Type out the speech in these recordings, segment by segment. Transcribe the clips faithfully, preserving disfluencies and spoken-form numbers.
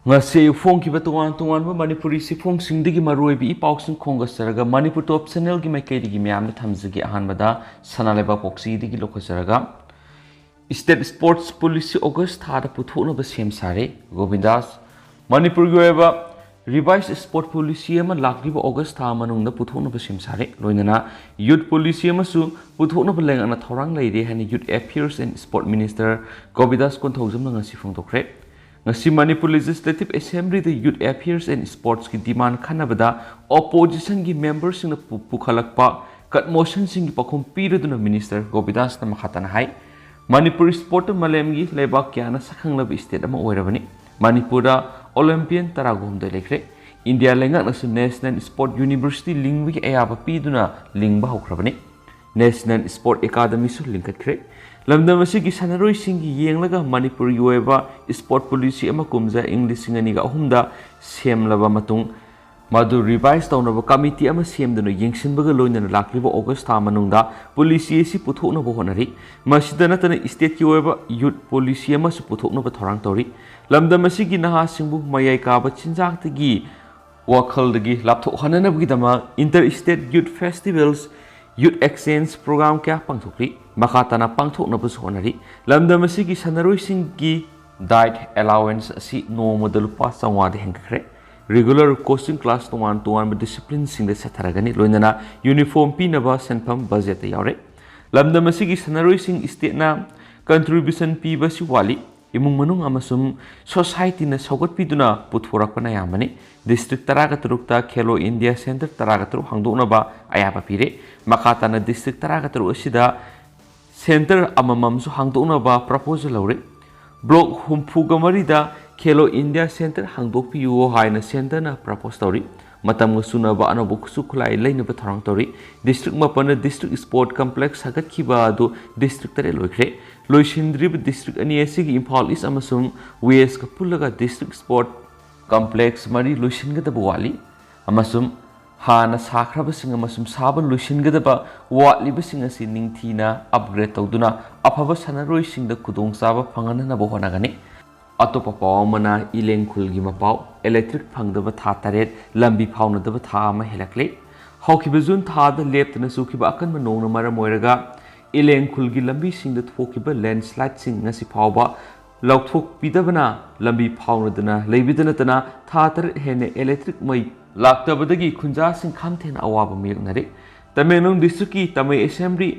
ꯉꯁꯤ ꯑꯌꯨꯛ ꯐꯣꯡꯈꯤꯕ ꯇꯣꯉꯥꯟ ꯇꯣꯉꯥꯟꯕ ꯃꯅꯤꯄꯨꯔꯤ ꯆꯦꯐꯣꯡꯁꯤꯡꯗꯒꯤ ꯃꯔꯨꯑꯣꯏꯕ ꯏ ꯄꯥꯎꯁꯤꯡ ꯈꯣꯝꯒꯠꯆꯔꯒ ꯃꯅꯤꯄꯨꯔ ꯇꯣꯞ ꯆꯦꯅꯦꯜꯒꯤ ꯃꯥꯏꯀꯩꯗꯒꯤ ꯃꯌꯥꯝꯗ ꯊꯝꯖꯒꯦ꯫ ꯑꯍꯥꯟꯕꯗ ꯁꯅꯥ ꯂꯩꯕꯥꯛ ꯄꯣꯛꯆꯤꯗꯒꯤ ꯂꯧꯈꯠꯆꯔꯒ, ꯁ꯭ꯇꯦꯠ ꯁ꯭ꯄꯣꯔꯠꯁ ꯄꯣꯂꯤꯁꯤ ꯑꯣꯒꯁ ꯊꯥꯗ ꯄꯨꯊꯣꯛꯅꯕ ꯁꯦꯝ ꯁꯥꯔꯦ꯫ ꯒꯣꯕꯤꯟꯗꯥꯁ, ꯃꯅꯤꯄꯨꯔꯒꯤ ꯑꯣꯏꯕ ꯔꯤꯚꯥꯏꯁ ꯁ꯭ꯄꯣꯔꯠ ꯄꯣꯂꯤꯁꯤ ꯑꯃ ꯂꯥꯛꯂꯤꯕ ꯑꯣꯒꯁ ꯊꯥ ꯃꯅꯨꯡꯗ ꯄꯨꯊꯣꯛꯅꯕ ꯁꯦꯝ ꯁꯥꯔꯦ꯫ ꯂꯣꯏꯅꯅ ꯌꯨꯠ ꯄꯣꯂꯤꯁꯤ ꯑꯃꯁꯨ ꯄꯨꯊꯣꯛꯅꯕ ꯂꯩꯉꯥꯛꯅ ꯊꯧꯔꯥꯡ ꯂꯩꯔꯦ ꯍꯥꯏꯅ youth affairs and sport minister Gobindas ꯀꯣꯟꯊꯧꯖꯝꯅ ꯉꯁꯤ ꯐꯣꯡꯗꯣꯛꯈ꯭ꯔꯦ꯫ ꯉꯁꯤ ꯃꯅꯤꯄꯨꯔ ꯂꯦꯖꯤꯁꯂꯦꯇꯤꯚ ꯑꯦꯁꯦꯝꯕ꯭ꯂꯤꯗ ꯌꯨꯠ ꯑꯦꯐꯤꯌꯔꯁ ꯑꯦꯟ ꯁ꯭ꯄꯣꯔꯠꯁꯀꯤ ꯗꯤꯃꯥꯟ ꯈꯟꯅꯕꯗ ꯑꯣꯄꯣꯖꯤꯁꯟꯒꯤ ꯃꯦꯝꯕꯔꯁꯤꯡꯅ ꯄꯨ-, ꯄꯨꯈꯠꯂꯛꯄ ꯀꯟꯃꯣꯁꯟꯁꯤꯡꯒꯤ ꯄꯥꯎꯈꯨꯝ ꯄꯤꯔꯗꯨꯅ ꯃꯤꯅꯤꯁꯇꯔ ꯒꯣꯕꯤꯟꯗꯥꯁꯅ ꯃꯈꯥ ꯇꯥꯅ ꯍꯥꯏ, ꯃꯅꯤꯄꯨꯔ ꯁ꯭ꯄꯣꯔꯠꯇ ꯃꯥꯂꯦꯝꯒꯤ ꯂꯩꯕꯥꯛ ꯀꯌꯥꯅ ꯁꯛꯈꯪꯂꯕ ꯁ꯭ꯇꯦꯠ ꯑꯃ ꯑꯣꯏꯔꯕꯅꯤ꯫ ꯃꯅꯤꯄꯨꯔꯗ ꯑꯣꯂꯦꯝꯄꯤꯌꯟ ꯇꯔꯥꯒꯍꯨꯝꯗꯣꯏ ꯂꯩꯈ꯭ꯔꯦ꯫ ꯏꯟꯗꯤꯌꯥ ꯂꯩꯉꯥꯛꯅꯁꯨ ꯅꯦꯁꯅꯦꯜ ꯁ꯭ꯄꯣꯔꯠ ꯌꯨꯅꯤꯚꯔꯁꯤꯇꯤ ꯂꯤꯡꯕꯒꯤ ꯑꯌꯥꯕ ꯄꯤꯗꯨꯅ ꯂꯤꯡꯕ ꯍꯧꯈ꯭ꯔꯕꯅꯤ꯫ National sport ꯑꯦꯀꯥꯗꯃꯤꯁꯨ ꯂꯤꯡꯈꯠꯈ꯭ꯔꯦ꯫ ꯂꯝꯗꯝ ꯑꯁꯤꯒꯤ ꯁꯥꯟꯅꯔꯣꯏꯁꯤꯡꯒꯤ ꯌꯦꯡꯂꯒ ꯃꯅꯤꯄꯨꯔꯒꯤ ꯑꯣꯏꯕ ꯁ꯭ꯄꯣꯔꯠ ꯄꯣꯂꯤꯁꯤ ꯑꯃ ꯀꯨꯝꯖꯥ ꯏꯪ ꯂꯤꯁꯤꯡ ꯑꯅꯤꯒ ꯑꯍꯨꯝꯗ ꯁꯦꯝꯂꯕ ꯃꯇꯨꯡ, ꯃꯗꯨ ꯔꯤꯚꯥꯏꯁ ꯇꯧꯅꯕ ꯀꯃꯤꯇꯤ ꯑꯃ ꯁꯦꯝꯗꯨꯅ ꯌꯦꯡꯁꯤꯟꯕꯒ ꯂꯣꯏꯅꯅ ꯂꯥꯛꯂꯤꯕ ꯑꯣꯒꯁ ꯊꯥ ꯃꯅꯨꯡꯗ ꯄꯣꯂꯤꯁꯤ ꯑꯁꯤ ꯄꯨꯊꯣꯛꯅꯕ ꯍꯣꯠꯅꯔꯤ꯫ ꯃꯁꯤꯗ ꯅꯠꯇꯅ ꯁ꯭ꯇꯦꯠꯀꯤ ꯑꯣꯏꯕ ꯌꯨꯠ ꯄꯣꯂꯤꯁꯤ ꯑꯃꯁꯨ ꯄꯨꯊꯣꯛꯅꯕ ꯊꯧꯔꯥꯡ ꯇꯧꯔꯤ꯫ ꯂꯝꯗꯝ ꯑꯁꯤꯒꯤ ꯅꯍꯥꯁꯤꯡꯕꯨ ꯃꯌꯥꯏ ꯀꯥꯕ ꯆꯤꯟꯖꯥꯛꯇꯒꯤ ꯋꯥꯈꯜꯗꯒꯤ ꯂꯥꯞꯊꯣꯛꯍꯟꯅꯅꯕꯒꯤꯗꯃꯛ ꯏꯟꯇꯔ ꯁ꯭ꯇꯦꯠ ꯌꯨꯠ ꯐꯦꯁꯇꯤꯚꯦꯜꯁ, ꯌꯨꯠ ꯑꯦꯛꯁꯆꯦꯟꯖ ꯄ꯭ꯔꯣꯒ꯭ꯔꯥꯝ ꯀꯌꯥ ꯄꯥꯡꯊꯣꯛꯂꯤ꯫ ꯃꯈꯥ ꯇꯥꯅ ꯄꯥꯡꯊꯣꯛꯅꯕꯁꯨ ꯍꯣꯠꯅꯔꯤ꯫ ꯂꯝꯗꯝ ꯑꯁꯤꯒꯤ ꯁꯥꯟꯅꯔꯣꯏꯁꯤꯡꯒꯤ ꯗꯥꯏꯠ ꯑꯦꯂꯥꯋꯦꯟꯁ ꯑꯁꯤ ꯅꯣꯡꯃꯗ ꯂꯨꯄꯥ ꯆꯥꯝꯃꯉꯥꯗ ꯍꯦꯟꯒꯠꯈ꯭ꯔꯦ꯫ ꯔꯤꯒꯨꯂꯔ ꯀꯣꯆꯤꯡ ꯀ꯭ꯂꯥꯁ ꯇꯣꯉꯥꯟ ꯇꯣꯉꯥꯟꯕ ꯗꯤꯁꯤꯄ꯭ꯂꯤꯟꯁꯤꯡꯗ ꯆꯠꯊꯔꯒꯅꯤ, ꯂꯣꯏꯅꯅ ꯌꯨꯅꯤꯐꯣꯔꯝ ꯄꯤꯅꯕ ꯁꯦꯟꯐꯝ ꯕꯖꯦꯠꯇ ꯌꯥꯎꯔꯦ꯫ ꯂꯝꯗꯝ ꯑꯁꯤꯒꯤ ꯁꯥꯟꯅꯔꯣꯏꯁꯤꯡ ꯁ꯭ꯇꯦꯠꯅ ꯀꯟꯇ꯭ꯔꯤꯕ꯭ꯌꯨꯁꯟ ꯄꯤꯕꯁꯤ ꯋꯥꯠꯂꯤ꯫ ꯏꯃꯨꯡ ꯃꯅꯨꯡ ꯑꯃꯁꯨꯡ ꯁꯣꯁꯥꯏꯇꯤꯅ ꯁꯧꯒꯠꯄꯤꯗꯨꯅ ꯄꯨꯊꯣꯔꯛꯄꯅ ꯑꯌꯥꯝꯕꯅꯤ꯫ ꯗꯤꯁꯇ꯭ꯔꯤꯛ ꯇꯔꯥꯒ ꯇꯔꯨꯛꯇ ꯈꯦꯂꯣ ꯏꯟꯗꯤꯌꯥ ꯁꯦꯟꯇꯔ ꯇꯔꯥꯒ ꯇꯔꯨꯛ ꯍꯥꯡꯗꯣꯛꯅꯕ ꯑꯌꯥꯕ ꯄꯤꯔꯦ꯫ ꯃꯈꯥ ꯇꯥꯅ ꯗꯤꯁꯇ꯭ꯔꯤꯛ ꯇꯔꯥꯒ ꯇꯔꯨꯛ ꯑꯁꯤꯗ ꯁꯦꯟꯇꯔ ꯑꯃꯃꯝꯁꯨ ꯍꯥꯡꯗꯣꯛꯅꯕ ꯄ꯭ꯔꯄꯣꯖꯦꯜ ꯂꯧꯔꯦ꯫ ꯕ꯭ꯂꯣꯛ ꯍꯨꯝꯐꯨꯒ ꯃꯔꯤꯗ ꯈꯦꯂꯣ ꯏꯟꯗꯤꯌꯥ ꯁꯦꯟꯇꯔ ꯍꯥꯡꯗꯣꯛꯄꯤꯌꯨ ꯍꯥꯏꯅ ꯁꯦꯟꯇꯔꯅ ꯄ꯭ꯔꯄꯣꯖ ꯇꯧꯔꯤ꯫ ꯃꯇꯝꯒ ꯆꯨꯅꯕ ꯑꯅꯧꯕ ꯈꯨꯠꯁꯨ ꯈꯨꯠꯂꯥꯏ ꯂꯩꯅꯕ ꯊꯧꯔꯥꯡ ꯇꯧꯔꯤ꯫ ꯗꯤꯁꯇ꯭ꯔꯤꯛ ꯃꯥꯄꯟꯗ ꯗꯤꯁꯇ꯭ꯔꯤꯛ ꯁ꯭ꯄꯣꯔꯠ ꯀꯝꯄ꯭ꯂꯦꯛꯁ ꯁꯥꯒꯠꯈꯤꯕ ꯑꯗꯨ ꯗꯤꯁꯇ꯭ꯔꯤꯛ ꯇꯔꯦꯠ ꯂꯣꯏꯈ꯭ꯔꯦ꯫ ꯂꯣꯏꯁꯤꯟꯗ꯭ꯔꯤꯕ ꯗꯤꯁꯇ꯭ꯔꯤꯛ ꯑꯅꯤ ꯑꯁꯤꯒꯤ ꯏꯝꯐꯥꯜ ꯏꯁ ꯑꯃꯁꯨꯡ ꯋꯦꯁꯀ ꯄꯨꯜꯂꯒ ꯗꯤꯁꯇ꯭ꯔꯤꯛ ꯁ꯭ꯄꯣꯔꯠ ꯀꯝꯄ꯭ꯂꯦꯛꯁ ꯃꯔꯤ ꯂꯣꯏꯁꯤꯟꯒꯗꯕ ꯋꯥꯠꯂꯤ ꯑꯃꯁꯨꯡ ꯍꯥꯟꯅ ꯁꯥꯈ꯭ꯔꯕꯁꯤꯡ ꯑꯃꯁꯨꯡ ꯁꯥꯕ ꯂꯣꯏꯁꯤꯟꯒꯗꯕ ꯋꯥꯠꯂꯤꯕꯁꯤꯡ ꯑꯁꯤ ꯅꯤꯡꯊꯤꯅ ꯑꯞꯒ꯭ꯔꯦꯗ ꯇꯧꯗꯨꯅ ꯑꯐꯕ ꯁꯥꯟꯅꯔꯣꯏꯁꯤꯡꯗ ꯈꯨꯗꯣꯡꯆꯥꯕ ꯐꯪꯍꯟꯅꯕ ꯍꯣꯠꯅꯒꯅꯤ꯫ ꯑꯇꯣꯞꯄ ꯄꯥꯎ ꯑꯃꯅ ꯏꯂꯦꯡ ꯈꯨꯜꯒꯤ ꯃꯄꯥꯎ, ꯏꯂꯦꯛꯇ꯭ꯔꯤꯛ ꯐꯪꯗꯕ ꯊꯥ ꯇꯔꯦꯠ, ꯂꯝꯕꯤ ꯐꯥꯎꯅꯗꯕ ꯊꯥ ꯑꯃ ꯍꯦꯜꯂꯛꯂꯦ꯫ ꯍꯧꯈꯤꯕ ꯖꯨꯟ ꯊꯥꯗ ꯂꯦꯞꯇꯅ ꯆꯨꯈꯤꯕ ꯑꯀꯟꯕ ꯅꯣꯡꯅ ꯃꯔꯝ ꯑꯣꯏꯔꯒ ꯏꯂꯦꯡ ꯈꯨꯜꯒꯤ ꯂꯝꯕꯤꯁꯤꯡꯗ ꯊꯣꯛꯈꯤꯕ ꯂꯦꯟꯁ꯭ꯂꯥꯏꯗꯁꯤꯡ ꯉꯁꯤ ꯐꯥꯎꯕ ꯂꯧꯊꯣꯛꯄꯤꯗꯕꯅ ꯂꯝꯕꯤ ꯐꯥꯎꯅꯗꯅ ꯂꯩꯕꯗ ꯅꯠꯇꯅ ꯊꯥ ꯇꯔꯦꯠ ꯍꯦꯟꯅ ꯏꯂꯦꯛꯇ꯭ꯔꯤꯛ ꯃꯩ ꯂꯥꯛꯇꯕꯗꯒꯤ ꯈꯨꯟꯖꯥꯁꯤꯡ ꯈꯝꯊꯦꯡꯅ ꯑꯋꯥꯕ ꯃꯥꯌꯣꯛꯅꯔꯤ꯫ ꯇꯃꯦꯡꯂꯣꯡ ꯗꯤꯁꯇ꯭ꯔꯤꯛꯀꯤ ꯇꯥꯃꯩ ꯑꯦꯁꯦꯝꯕ꯭ꯂꯤ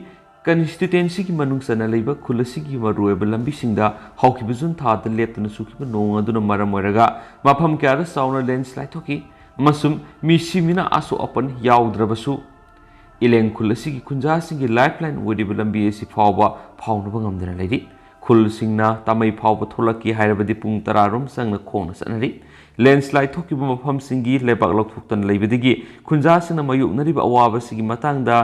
ꯀꯟꯁꯇꯤꯇ꯭ꯋꯦꯟꯁꯤꯒꯤ ꯃꯅꯨꯡ ꯆꯟꯅ ꯂꯩꯕ ꯈꯨꯜ ꯑꯁꯤꯒꯤ ꯃꯔꯨꯑꯣꯏꯕ ꯂꯝꯕꯤꯁꯤꯡꯗ ꯍꯧꯈꯤꯕ ꯖꯨꯟ ꯊꯥꯗ ꯂꯦꯞꯇꯅ ꯆꯨꯈꯤꯕ ꯅꯣꯡ ꯑꯗꯨꯅ ꯃꯔꯝ ꯑꯣꯏꯔꯒ ꯃꯐꯝ ꯀꯌꯥꯗ ꯆꯥꯎꯅ ꯂꯦꯟꯁ꯭ꯂꯥꯏꯗ ꯊꯣꯛꯈꯤ ꯑꯃꯁꯨꯡ ꯃꯤ ꯁꯤꯃꯤꯅ ꯑꯁꯣꯛ ꯑꯄꯟ ꯌꯥꯎꯗ꯭ꯔꯕꯁꯨ, ꯏꯂꯦꯡ ꯈꯨꯜ ꯑꯁꯤꯒꯤ ꯈꯨꯟꯖꯥꯁꯤꯡꯒꯤ ꯂꯥꯏꯐꯂꯥꯏꯟ ꯑꯣꯏꯔꯤꯕ ꯂꯝꯕꯤ ꯑꯁꯤ ꯐꯥꯎꯕ ꯐꯥꯎꯅꯕ ꯉꯝꯗꯅ ꯂꯩꯔꯤ꯫ ꯈꯨꯜꯁꯤꯡꯅ ꯇꯥꯃꯩ ꯐꯥꯎꯕ ꯊꯣꯛꯂꯛꯀꯦ ꯍꯥꯏꯔꯕꯗꯤ ꯄꯨꯡ ꯇꯔꯥ ꯔꯣꯝ ꯆꯪꯅ ꯈꯣꯡꯅ ꯆꯠꯅꯔꯤ꯫ ꯂꯦꯟꯁ꯭ꯂꯥꯏꯗ ꯊꯣꯛꯈꯤꯕ ꯃꯐꯝꯁꯤꯡꯒꯤ ꯂꯩꯕꯥꯛ ꯂꯧꯊꯣꯛꯇꯅ ꯂꯩꯕꯗꯒꯤ ꯈꯨꯟꯖꯥꯁꯤꯡꯅ ꯃꯥꯌꯣꯛꯅꯔꯤꯕ ꯑꯋꯥꯕꯁꯤꯒꯤ ꯃꯇꯥꯡꯗ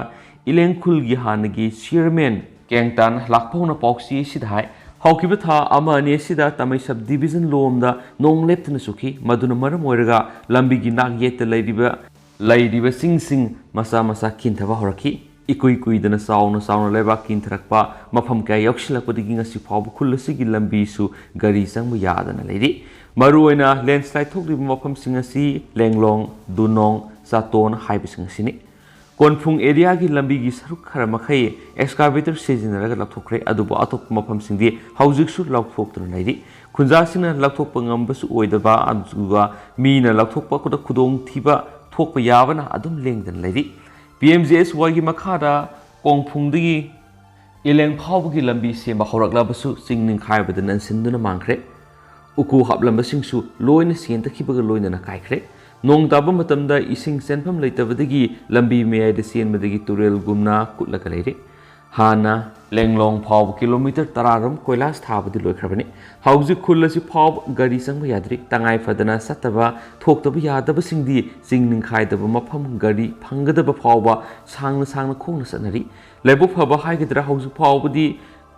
ꯏꯂꯦꯡ ꯈꯨꯜꯒꯤ ꯍꯥꯟꯅꯒꯤ ꯆꯤꯌꯔꯃꯦꯟ ꯀꯦꯡꯇꯥꯟ ꯂꯥꯛꯐꯧꯅ ꯄꯥꯎꯆꯦ ꯑꯁꯤꯗ ꯍꯥꯏ, ꯍꯧꯈꯤꯕ ꯊꯥ ꯑꯃ ꯑꯅꯤ ꯑꯁꯤꯗ ꯇꯥꯃꯩ ꯁꯕ ꯗꯤꯕꯤꯖꯟ ꯂꯣꯝꯗ ꯅꯣꯡ ꯂꯦꯞꯇꯅ ꯆꯨꯈꯤ꯫ ꯃꯗꯨꯅ ꯃꯔꯝ ꯑꯣꯏꯔꯒ ꯂꯝꯕꯤꯒꯤ ꯅꯥꯛ ꯌꯦꯠꯇ ꯂꯩꯔꯤꯕ, ꯂꯩꯔꯤꯕ ꯆꯤꯡꯁꯤꯡ ꯃꯆꯥ ꯃꯆꯥ ꯀꯤꯟꯊꯕ ꯍꯧꯔꯛꯈꯤ꯫ ꯏꯀꯨꯏ ꯀꯨꯏꯗꯅ ꯆꯥꯎꯅ ꯆꯥꯎꯅ ꯂꯩꯕꯥꯛ ꯀꯤꯟꯊꯔꯛꯄ ꯃꯐꯝ ꯀꯌꯥ ꯌꯥꯎꯁꯤꯜꯂꯛꯄꯗꯒꯤ ꯉꯁꯤ ꯐꯥꯎꯕ ꯈꯨꯜ ꯑꯁꯤꯒꯤ ꯂꯝꯕꯤꯁꯨ ꯒꯥꯔꯤ ꯆꯪꯕ ꯌꯥꯗꯅ ꯂꯩꯔꯤ꯫ ꯃꯔꯨꯑꯣꯏꯅ ꯂꯦꯟꯁ꯭ꯂꯥꯏꯗ ꯊꯣꯛꯂꯤꯕ ꯃꯐꯝꯁꯤꯡ ꯑꯁꯤ ꯂꯦꯡꯂꯣꯡ, ꯗꯨꯅꯣꯡ, ꯆꯥꯇꯣꯟ ꯍꯥꯏꯕꯁꯤꯡ ꯑꯁꯤꯅꯤ꯫ ꯀꯣꯟꯐꯨꯡ ꯑꯦꯔꯤꯌꯥꯒꯤ ꯂꯝꯕꯤꯒꯤ ꯁꯔꯨꯛ ꯈꯔ ꯃꯈꯩ ꯑꯦꯛꯁꯀꯥꯚꯦꯇꯔ ꯁꯤꯖꯤꯟꯅꯔꯒ ꯂꯧꯊꯣꯛꯈ꯭ꯔꯦ, ꯑꯗꯨꯕꯨ ꯑꯇꯣꯞꯄ ꯃꯐꯝꯁꯤꯡꯗꯤ ꯍꯧꯖꯤꯛꯁꯨ ꯂꯧꯊꯣꯛꯇꯨꯅ ꯂꯩꯔꯤ꯫ ꯈꯨꯟꯖꯥꯁꯤꯡꯅ ꯂꯧꯊꯣꯛꯄ ꯉꯝꯕꯁꯨ ꯑꯣꯏꯗꯕ, ꯑꯗꯨꯒ ꯃꯤꯅ ꯂꯧꯊꯣꯛꯄꯗ ꯈꯨꯗꯣꯡꯊꯤꯕ ꯊꯣꯛꯄ ꯌꯥꯕꯅ ꯑꯗꯨꯝ ꯂꯦꯡꯗꯅ ꯂꯩꯔꯤ꯫ ꯄꯤ ꯑꯦꯝ ꯖꯤ ꯑꯦꯁ ꯋꯥꯏꯒꯤ ꯃꯈꯥꯗ ꯀꯣꯡꯐꯨꯡꯗꯒꯤ ꯏꯂꯦꯡ ꯐꯥꯎꯕꯒꯤ ꯂꯝꯕꯤ ꯁꯦꯝꯕ ꯍꯧꯔꯛꯂꯕꯁꯨ ꯆꯤꯡ ꯅꯤꯡꯈꯥꯏꯕꯗ ꯅꯟꯁꯤꯟꯗꯨꯅ ꯃꯥꯡꯈ꯭ꯔꯦ꯫ ꯎꯀꯨ ꯍꯥꯞꯂꯝꯕꯁꯤꯡꯁꯨ ꯂꯣꯏꯅ ꯆꯦꯟꯊꯈꯤꯕꯒ ꯂꯣꯏꯅꯅ ꯀꯥꯏꯈ꯭ꯔꯦ꯫ ꯅꯣꯡ ꯇꯥꯕ ꯃꯇꯝꯗ ꯏꯁꯤꯡ ꯆꯦꯟꯐꯝ ꯂꯩꯇꯕꯗꯒꯤ ꯂꯝꯕꯤ ꯃꯌꯥꯏꯗ ꯆꯦꯟꯕꯗꯒꯤ ꯇꯨꯔꯦꯜꯒꯨꯝꯅ ꯀꯨꯠꯂꯒ ꯂꯩꯔꯦ꯫ ꯍꯥꯟꯅ ꯂꯦꯡꯂꯣꯡ ꯐꯥꯎꯕ ꯀꯤꯂꯣꯃꯤꯇꯔ ꯇꯔꯥ ꯔꯣꯝ ꯀꯣꯏꯂꯥꯁ ꯊꯥꯕꯗꯤ ꯂꯣꯏꯈ꯭ꯔꯕꯅꯤ꯫ ꯍꯧꯖꯤꯛ ꯈꯨꯜ ꯑꯁꯤ ꯐꯥꯎꯕ ꯒꯥꯔꯤ ꯆꯪꯕ ꯌꯥꯗ꯭ꯔꯤ꯫ ꯇꯉꯥꯏ ꯐꯗꯅ ꯆꯠꯇꯕ ꯊꯣꯛꯇꯕ ꯌꯥꯗꯕꯁꯤꯡꯗꯤ ꯆꯤꯡ ꯅꯤꯡꯈꯥꯏꯗꯕ ꯃꯐꯝ ꯒꯥꯔꯤ ꯐꯪꯒꯗꯕ ꯐꯥꯎꯕ ꯁꯥꯡꯅ ꯁꯥꯡꯅ ꯈꯣꯡꯅ ꯆꯠꯅꯔꯤ꯫ ꯂꯥꯏꯕꯛ ꯐꯕ ꯍꯥꯏꯒꯗ꯭ꯔꯥ, ꯍꯧꯖꯤꯛ ꯐꯥꯎꯕꯗꯤ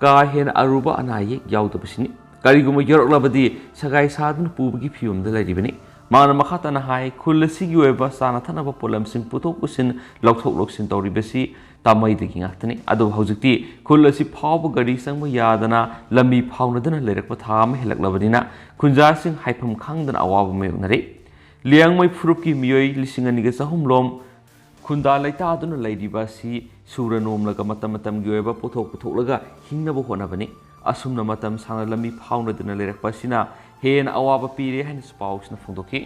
ꯀꯥ ꯍꯦꯟꯅ ꯑꯔꯨꯕ ꯑꯅꯥ ꯑꯌꯦꯛ ꯌꯥꯎꯗꯕꯁꯤꯅꯤ꯫ ꯀꯔꯤꯒꯨꯝꯕ ꯌꯥꯎꯔꯛꯂꯕꯗꯤ ꯁꯒꯥꯏ ꯁꯥꯗꯨꯅ ꯄꯨꯕꯒꯤ ꯐꯤꯕꯝꯗ ꯂꯩꯔꯤꯕꯅꯤ꯫ ꯃꯥꯅ ꯃꯈꯥ ꯇꯥꯅ ꯍꯥꯏ, ꯈꯨꯜ ꯑꯁꯤꯒꯤ ꯑꯣꯏꯕ ꯆꯥꯅ ꯊꯛꯅꯕ ꯄꯣꯠꯂꯝꯁꯤꯡ ꯄꯨꯊꯣꯛ ꯄꯨꯁꯤꯟ, ꯂꯧꯊꯣꯛ ꯂꯧꯁꯤꯟ ꯇꯧꯔꯤꯕꯁꯤ ꯇꯥꯃꯩꯗꯒꯤ ꯉꯥꯛꯇꯅꯤ꯫ ꯑꯗꯨꯕꯨ ꯍꯧꯖꯤꯛꯇꯤ ꯈꯨꯜ ꯑꯁꯤ ꯐꯥꯎꯕ ꯒꯥꯔꯤ ꯆꯪꯕ ꯌꯥꯗꯅ ꯂꯝꯕꯤ ꯐꯥꯎꯅꯗꯅ ꯂꯩꯔꯛꯄ ꯊꯥ ꯑꯃ ꯍꯦꯜꯂꯛꯂꯕꯅꯤꯅ ꯈꯨꯟꯖꯥꯁꯤꯡ ꯍꯥꯏꯐꯝ ꯈꯪꯗꯅ ꯑꯋꯥꯕ ꯃꯥꯌꯣꯛꯅꯔꯤ꯫ ꯂꯤꯌꯥꯡꯃꯩ ꯐꯨꯔꯨꯞꯀꯤ ꯃꯤꯑꯣꯏ ꯂꯤꯁꯤꯡ ꯑꯅꯤꯒ ꯆꯍꯨꯝ ꯂꯣꯝ ꯈꯨꯟꯗꯥ ꯂꯩꯇꯥꯗꯨꯅ ꯂꯩꯔꯤꯕ ꯑꯁꯤ ꯁꯨꯔ ꯅꯣꯝꯂꯒ ꯃꯇꯝ ꯃꯇꯝꯒꯤ ꯑꯣꯏꯕ ꯄꯣꯠꯊꯣꯛ ꯄꯨꯊꯣꯛꯂꯒ ꯍꯤꯡꯅꯕ ꯍꯣꯠꯅꯕꯅꯤ꯫ ꯑꯁꯨꯝꯅ ꯃꯇꯝ ꯁꯥꯡꯅ ꯂꯝꯕꯤ ꯐꯥꯎꯅꯗꯅ ꯂꯩꯔꯛꯄ ꯑꯁꯤꯅ ꯍꯦꯟꯅ ꯑꯋꯥꯕ ꯄꯤꯔꯦ ꯍꯥꯏꯅꯁꯨ ꯄꯥꯎꯁꯤꯅ ꯐꯣꯡꯗꯣꯛꯈꯤ꯫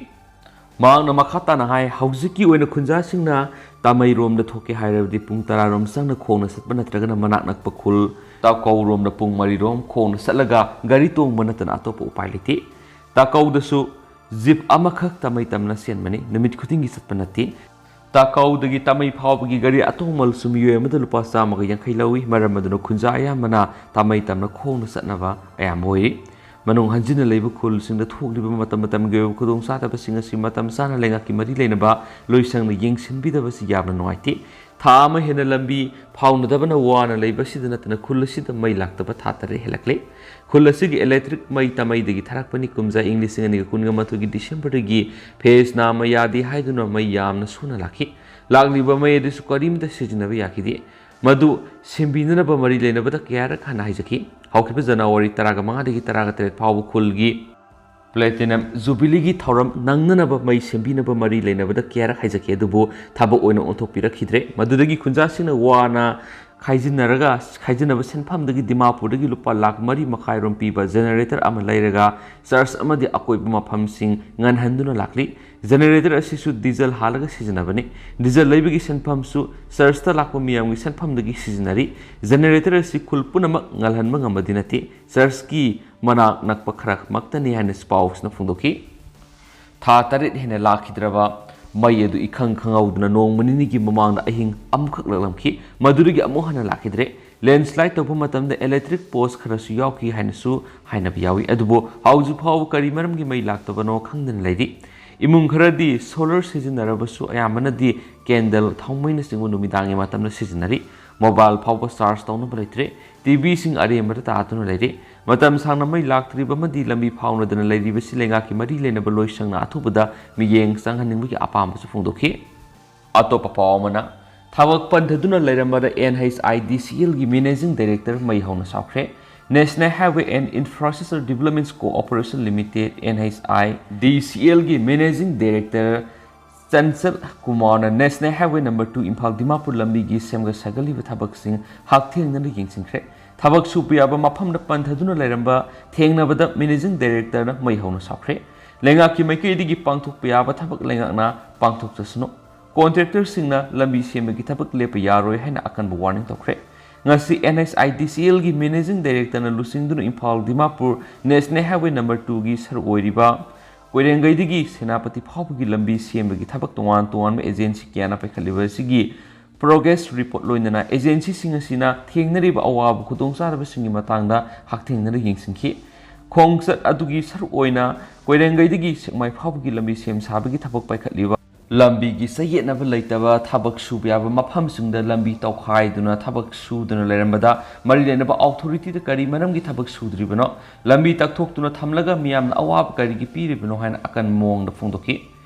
ꯃꯍꯥꯛꯅ ꯃꯈꯥ ꯇꯥꯅ ꯍꯥꯏ, ꯍꯧꯖꯤꯛꯀꯤ ꯑꯣꯏꯅ ꯈꯨꯟꯖꯥꯁꯤꯡꯅ ꯇꯥꯃꯩꯔꯣꯝꯗ ꯊꯣꯛꯀꯦ ꯍꯥꯏꯔꯕꯗꯤ ꯄꯨꯡ ꯇꯔꯥꯔꯣꯝ ꯆꯪꯅ ꯈꯣꯡꯅ ꯆꯠꯄ ꯅꯠꯇ꯭ꯔꯒꯅ ꯃꯅꯥꯛ ꯅꯛꯄ ꯈꯨꯜ ꯇꯥꯀꯧꯔꯣꯝꯗ ꯄꯨꯡ ꯃꯔꯤꯔꯣꯝ ꯈꯣꯡꯅ ꯆꯠꯂꯒ ꯒꯥꯔꯤ ꯇꯣꯡꯕ ꯅꯠꯇꯅ ꯑꯇꯣꯞꯄ ꯎꯄꯥꯏ ꯂꯩꯇꯦ꯫ ꯇꯥꯀꯧꯗꯁꯨ ꯖꯤꯞ ꯑꯃꯈꯛ ꯇꯥꯃꯩ ꯇꯝꯅ ꯆꯦꯟꯕꯅꯤ, ꯅꯨꯃꯤꯠ ꯈꯨꯗꯤꯡꯒꯤ ꯆꯠꯄ ꯅꯠꯇꯦ꯫ ꯇꯥꯀꯧꯗꯒꯤ ꯇꯥꯃꯩ ꯐꯥꯎꯕꯒꯤ ꯒꯥꯔꯤ ꯑꯇꯣꯡꯕꯜꯁꯨ ꯃꯤꯑꯣꯏ ꯑꯃꯗ ꯂꯨꯄꯥ ꯆꯥꯝꯃꯒ ꯌꯥꯡꯈꯩ ꯂꯧꯏ꯫ ꯃꯔꯝ ꯑꯗꯨꯅ ꯈꯨꯟꯖꯥ ꯑꯌꯥꯝꯕꯅ ꯇꯥꯃꯩ ꯇꯝꯅ ꯈꯣꯡꯅ ꯆꯠꯅꯕ ꯑꯌꯥꯝꯕ ꯑꯣꯏꯔꯤ꯫ ꯃꯅꯨꯡ ꯍꯟꯖꯤꯟꯅ ꯂꯩꯕ ꯈꯨꯜꯁꯤꯡꯗ ꯊꯣꯛꯂꯤꯕ ꯃꯇꯝ ꯃꯇꯝꯒꯤ ꯑꯣꯏꯕ ꯈꯨꯗꯣꯡꯆꯥꯗꯕꯁꯤꯡ ꯑꯁꯤ ꯃꯇꯝ ꯆꯥꯅ ꯂꯩꯉꯥꯛꯀꯤ ꯃꯔꯤ ꯂꯩꯅꯕ ꯂꯣꯏꯁꯪꯅ ꯌꯦꯡꯁꯤꯟꯕꯤꯗꯕꯁꯤ ꯌꯥꯝꯅ ꯅꯨꯡꯉꯥꯏꯇꯦ꯫ ꯊꯥ ꯑꯃ ꯍꯦꯟꯅ ꯂꯝꯕꯤ ꯐꯥꯎꯅꯗꯕꯅ ꯋꯥꯅ ꯂꯩꯕ ꯑꯁꯤꯗ ꯅꯠꯇꯅ ꯈꯨꯜ ꯑꯁꯤꯗ ꯃꯩ ꯂꯥꯛꯇꯕ ꯊꯥ ꯇꯔꯦꯠ ꯍꯦꯜꯂꯛꯂꯦ꯫ ꯈꯨꯜ ꯑꯁꯤꯒꯤ ꯏꯂꯦꯛꯇ꯭ꯔꯤꯛ ꯃꯩ ꯇꯥꯃꯩꯗꯒꯤ ꯊꯥꯔꯛꯄꯅꯤ꯫ ꯀꯨꯝꯖꯥ ꯏꯪ ꯂꯤꯁꯤꯡ ꯑꯅꯤꯒ ꯀꯨꯟꯒ ꯃꯥꯊꯣꯏꯒꯤ ꯗꯤꯁꯦꯝꯕꯔꯗꯒꯤ ꯐꯦꯖ ꯅꯥꯝꯃ ꯌꯥꯗꯦ ꯍꯥꯏꯗꯨꯅ ꯃꯩ ꯌꯥꯝꯅ ꯁꯣꯟꯅ ꯂꯥꯛꯈꯤ꯫ ꯂꯥꯛꯂꯤꯕ ꯃꯩ ꯑꯗꯨꯁꯨ ꯀꯔꯤꯝꯇ ꯁꯤꯖꯤꯟꯅꯕ ꯌꯥꯈꯤꯗꯦ꯫ ꯃꯗꯨ ꯁꯦꯝꯕꯤꯅꯅꯕ ꯃꯔꯤ ꯂꯩꯅꯕꯗ ꯀꯌꯥꯔꯛ ꯍꯥꯟꯅ ꯍꯥꯏꯖꯈꯤ꯫ ꯍꯧꯈꯤꯕ ꯖꯅꯋꯥꯔꯤ ꯇꯔꯥꯒ ꯃꯉꯥꯗꯒꯤ ꯇꯔꯥꯒ ꯇꯔꯦꯠ ꯐꯥꯎꯕ ꯈꯨꯜꯒꯤ ꯄ꯭ꯂꯦꯇꯤꯅꯝ ꯖꯨꯕꯤꯂꯤꯒꯤ ꯊꯧꯔꯝ ꯅꯪꯅꯅꯕ ꯃꯩ ꯁꯦꯝꯕꯤꯅꯕ ꯃꯔꯤ ꯂꯩꯅꯕꯗ ꯀꯌꯥꯔꯛ ꯍꯥꯏꯖꯈꯤ, ꯑꯗꯨꯕꯨ ꯊꯕꯛ ꯑꯣꯏꯅ ꯑꯣꯟꯊꯣꯛꯄꯤꯔꯛꯈꯤꯗ꯭ꯔꯦ꯫ ꯃꯗꯨꯗꯒꯤ ꯈꯨꯟꯖꯥꯁꯤꯡꯅ ꯋꯥꯅ ꯈꯥꯏꯖꯤꯟꯅꯔꯒ, ꯈꯥꯏꯖꯤꯟꯅꯕ ꯁꯦꯟꯐꯝꯗꯒꯤ ꯗꯤꯃꯥꯄꯨꯔꯗꯒꯤ ꯂꯨꯄꯥ ꯂꯥꯈ ꯃꯔꯤ ꯃꯈꯥꯏꯔꯣꯝ ꯄꯤꯕ ꯖꯦꯅꯦꯔꯦꯇꯔ ꯑꯃ ꯂꯩꯔꯒ ꯆꯔꯆ ꯑꯃꯗꯤ ꯑꯀꯣꯏꯕ ꯃꯐꯝꯁꯤꯡ ꯉꯟꯍꯟꯗꯨꯅ ꯂꯥꯛꯂꯤ꯫ ꯖꯦꯅꯦꯔꯦꯇꯔ ꯑꯁꯤꯁꯨ ꯗꯤꯖꯜ ꯍꯥꯜꯂꯒ ꯁꯤꯖꯤꯟꯅꯕꯅꯤ꯫ ꯗꯤꯖꯜ ꯂꯩꯕꯒꯤ ꯁꯦꯟꯐꯝꯁꯨ ꯆꯔꯆꯇ ꯂꯥꯛꯄ ꯃꯤꯌꯥꯝꯒꯤ ꯁꯦꯟꯐꯝꯗꯒꯤ ꯁꯤꯖꯤꯟꯅꯔꯤ꯫ ꯖꯦꯅꯦꯔꯦꯇꯔ ꯑꯁꯤ ꯈꯨꯜ ꯄꯨꯝꯅꯃꯛ ꯉꯜꯍꯟꯕ ꯉꯝꯕꯗꯤ ꯅꯠꯇꯦ꯫ ꯆꯔꯆꯀꯤ ꯃꯅꯥꯛ ꯅꯛꯄ ꯈꯔꯃꯛꯇꯅꯤ ꯍꯥꯏꯅ ꯄꯥꯎꯁꯤꯅ ꯐꯣꯡꯗꯣꯛꯈꯤ꯫ ꯊꯥ ꯇꯔꯦꯠ ꯍꯦꯟꯅ ꯂꯥꯛꯈꯤꯗ꯭ꯔꯕ ꯃꯩ ꯑꯗꯨ ꯏꯈꯪ ꯈꯪꯍꯧꯗꯅ ꯅꯣꯡꯃ ꯅꯤꯅꯤꯒꯤ ꯃꯃꯥꯡꯗ ꯑꯍꯤꯡ ꯑꯃꯈꯛ ꯂꯥꯛꯂꯝꯈꯤ꯫ ꯃꯗꯨꯗꯒꯤ ꯑꯃꯨꯛ ꯍꯟꯅ ꯂꯥꯛꯈꯤꯗ꯭ꯔꯦ꯫ ꯂꯦꯟꯁ꯭ꯂꯥꯏꯗ ꯇꯧꯕ ꯃꯇꯝꯗ ꯏꯂꯦꯛꯇ꯭ꯔꯤꯛ ꯄꯣꯁ ꯈꯔꯁꯨ ꯌꯥꯎꯈꯤ ꯍꯥꯏꯅꯁꯨ ꯍꯥꯏꯅꯕ ꯌꯥꯎꯏ꯫ ꯑꯗꯨꯕꯨ ꯍꯧꯖꯤꯛ ꯐꯥꯎꯕ ꯀꯔꯤ ꯃꯔꯝꯒꯤ ꯃꯩ ꯂꯥꯛꯇꯕꯅꯣ ꯈꯪꯗꯅ ꯂꯩꯔꯤ꯫ ꯏꯃꯨꯡ ꯈꯔꯗꯤ ꯁꯣꯂꯔ ꯁꯤꯖꯤꯟꯅꯔꯕꯁꯨ ꯑꯌꯥꯝꯕꯅꯗꯤ ꯀꯦꯟꯗꯜ, ꯊꯥꯎꯃꯩꯅꯆꯤꯡꯕ ꯅꯨꯃꯤꯗꯥꯡꯒꯤ ꯃꯇꯝꯗ ꯁꯤꯖꯤꯟꯅꯔꯤ꯫ ꯃꯣꯕꯥꯏꯜ ꯐꯥꯎꯕ ꯆꯥꯔꯖ ꯇꯧꯅꯕ ꯂꯩꯇ꯭ꯔꯦ꯫ ꯇꯤꯚꯤꯁꯤꯡ ꯑꯔꯦꯝꯕꯗ ꯇꯥꯗꯨꯅ ꯂꯩꯔꯤ꯫ ꯃꯇꯝ ꯁꯥꯡꯅ ꯃꯩ ꯂꯥꯛꯇ꯭ꯔꯤꯕ ꯑꯃꯗꯤ ꯂꯝꯕꯤ ꯐꯥꯎꯅꯗꯅ ꯂꯩꯔꯤꯕꯁꯤ ꯂꯩꯉꯥꯛꯀꯤ ꯃꯔꯤ ꯂꯩꯅꯕ ꯂꯣꯏꯁꯪꯅ ꯑꯊꯨꯕꯗ ꯃꯤꯠꯌꯦꯡ ꯆꯪꯍꯟꯅꯤꯡꯕꯒꯤ ꯑꯄꯥꯝꯕꯁꯨ ꯐꯣꯡꯗꯣꯛꯈꯤ꯫ ꯑꯇꯣꯞꯄ ꯄꯥꯎ ꯑꯃꯅ, ꯊꯕꯛ ꯄꯟꯊꯗꯨꯅ ꯂꯩꯔꯝꯕꯗ NHIDCLꯒꯤ Managing Director ꯃꯩ ꯍꯧꯅ ꯁꯥꯎꯈ꯭ꯔꯦ꯫ National Highway and Infrastructure Development Corporation Limited, NHIDCLꯒꯤ Managing Director ꯆꯟꯆꯜ ꯀꯨꯃꯥꯔꯅ National Highway number two Imphal Dimapur ꯂꯝꯕꯤꯒꯤ ꯁꯦꯝꯒꯠ ꯁꯥꯒꯠꯂꯤꯕ ꯊꯕꯛꯁꯤꯡ ꯍꯛꯊꯦꯡꯅꯅ ꯌꯦꯡꯁꯤꯟꯈ꯭ꯔꯦ꯫ ꯊꯕꯛ ꯁꯨꯕ ꯌꯥꯕ ꯃꯐꯝꯗ ꯄꯟꯊꯗꯨꯅ ꯂꯩꯔꯝꯕ ꯊꯦꯡꯅꯕꯗ Managing Directorꯅ ꯃꯩ ꯍꯧꯅ ꯁꯥꯎꯈ꯭ꯔꯦ꯫ ꯂꯩꯉꯥꯛꯀꯤ ꯃꯥꯏꯀꯩꯗꯒꯤ ꯄꯥꯡꯊꯣꯛꯄ ꯌꯥꯕ ꯊꯕꯛ ꯂꯩꯉꯥꯛꯅ ꯄꯥꯡꯊꯣꯛꯆꯁꯅꯨ꯫ Contractorꯁꯤꯡꯅ ꯂꯝꯕꯤ ꯁꯦꯝꯕꯒꯤ ꯊꯕꯛ ꯂꯦꯞꯄ ꯌꯥꯔꯣꯏ ꯍꯥꯏꯅ ꯑꯀꯟꯕ warning ꯇꯧꯈ꯭ꯔꯦ꯫ ꯉꯁꯤ NHIDCLꯒꯤ Managing Directorꯅ ꯂꯨꯆꯤꯡꯗꯨꯅ Imphal Dimapur National Highway number twoꯒꯤ ꯁꯔꯨꯛ ꯑꯣꯏꯔꯤꯕ ꯀꯣꯏꯔꯦꯡꯒꯩꯗꯒꯤ ꯁꯦꯅꯥꯄꯇꯤ ꯐꯥꯎꯕꯒꯤ ꯂꯝꯕꯤ ꯁꯦꯝꯕꯒꯤ ꯊꯕꯛ ꯇꯣꯉꯥꯟ ꯇꯣꯉꯥꯟꯕ agency ꯀꯌꯥꯅ ꯄꯥꯏꯈꯠꯂꯤꯕ ꯑꯁꯤꯒꯤ progress report ꯂꯣꯏꯅꯅ agencyꯁꯤꯡ ꯑꯁꯤꯅ ꯊꯦꯡꯅꯔꯤꯕ ꯑꯋꯥꯕ ꯈꯨꯗꯣꯡꯆꯥꯗꯕꯁꯤꯡꯒꯤ ꯃꯇꯥꯡꯗ ꯍꯛꯊꯦꯡꯅꯅ ꯌꯦꯡꯁꯤꯟꯈꯤ꯫ ꯈꯣꯡꯆꯠ ꯑꯗꯨꯒꯤ ꯁꯔꯨꯛ ꯑꯣꯏꯅ ꯀꯣꯏꯔꯦꯡꯒꯩꯗꯒꯤ ꯁꯦꯛꯃꯥꯏ ꯐꯥꯎꯕꯒꯤ ꯂꯝꯕꯤ ꯁꯦꯝ ꯁꯥꯕꯒꯤ ꯊꯕꯛ ꯄꯥꯏꯈꯠꯂꯤꯕ ꯂꯝꯕꯤꯒꯤ ꯆꯌꯦꯠꯅꯕ ꯂꯩꯇꯕ, ꯊꯕꯛ ꯁꯨꯕ ꯌꯥꯕ ꯃꯐꯝꯁꯤꯡꯗ ꯂꯝꯕꯤ ꯇꯧꯈꯥꯏꯗꯨꯅ ꯊꯕꯛ ꯁꯨꯗꯨꯅ ꯂꯩꯔꯝꯕꯗ ꯃꯔꯤ ꯂꯩꯅꯕ authorityꯗ ꯀꯔꯤ ꯃꯔꯝꯒꯤ ꯊꯕꯛ ꯁꯨꯗ꯭ꯔꯤꯕꯅꯣ? ꯂꯝꯕꯤ ꯇꯛꯊꯣꯛꯇꯨꯅ ꯊꯝꯂꯒ ꯃꯤꯌꯥꯝꯅ ꯑꯋꯥꯕ ꯀꯔꯤꯒꯤ ꯄꯤꯔꯤꯕꯅꯣ ꯍꯥꯏꯅ ꯑꯀꯟꯕ ꯃꯑꯣꯡꯗ ꯐꯣꯡꯗꯣꯛꯈꯤ꯫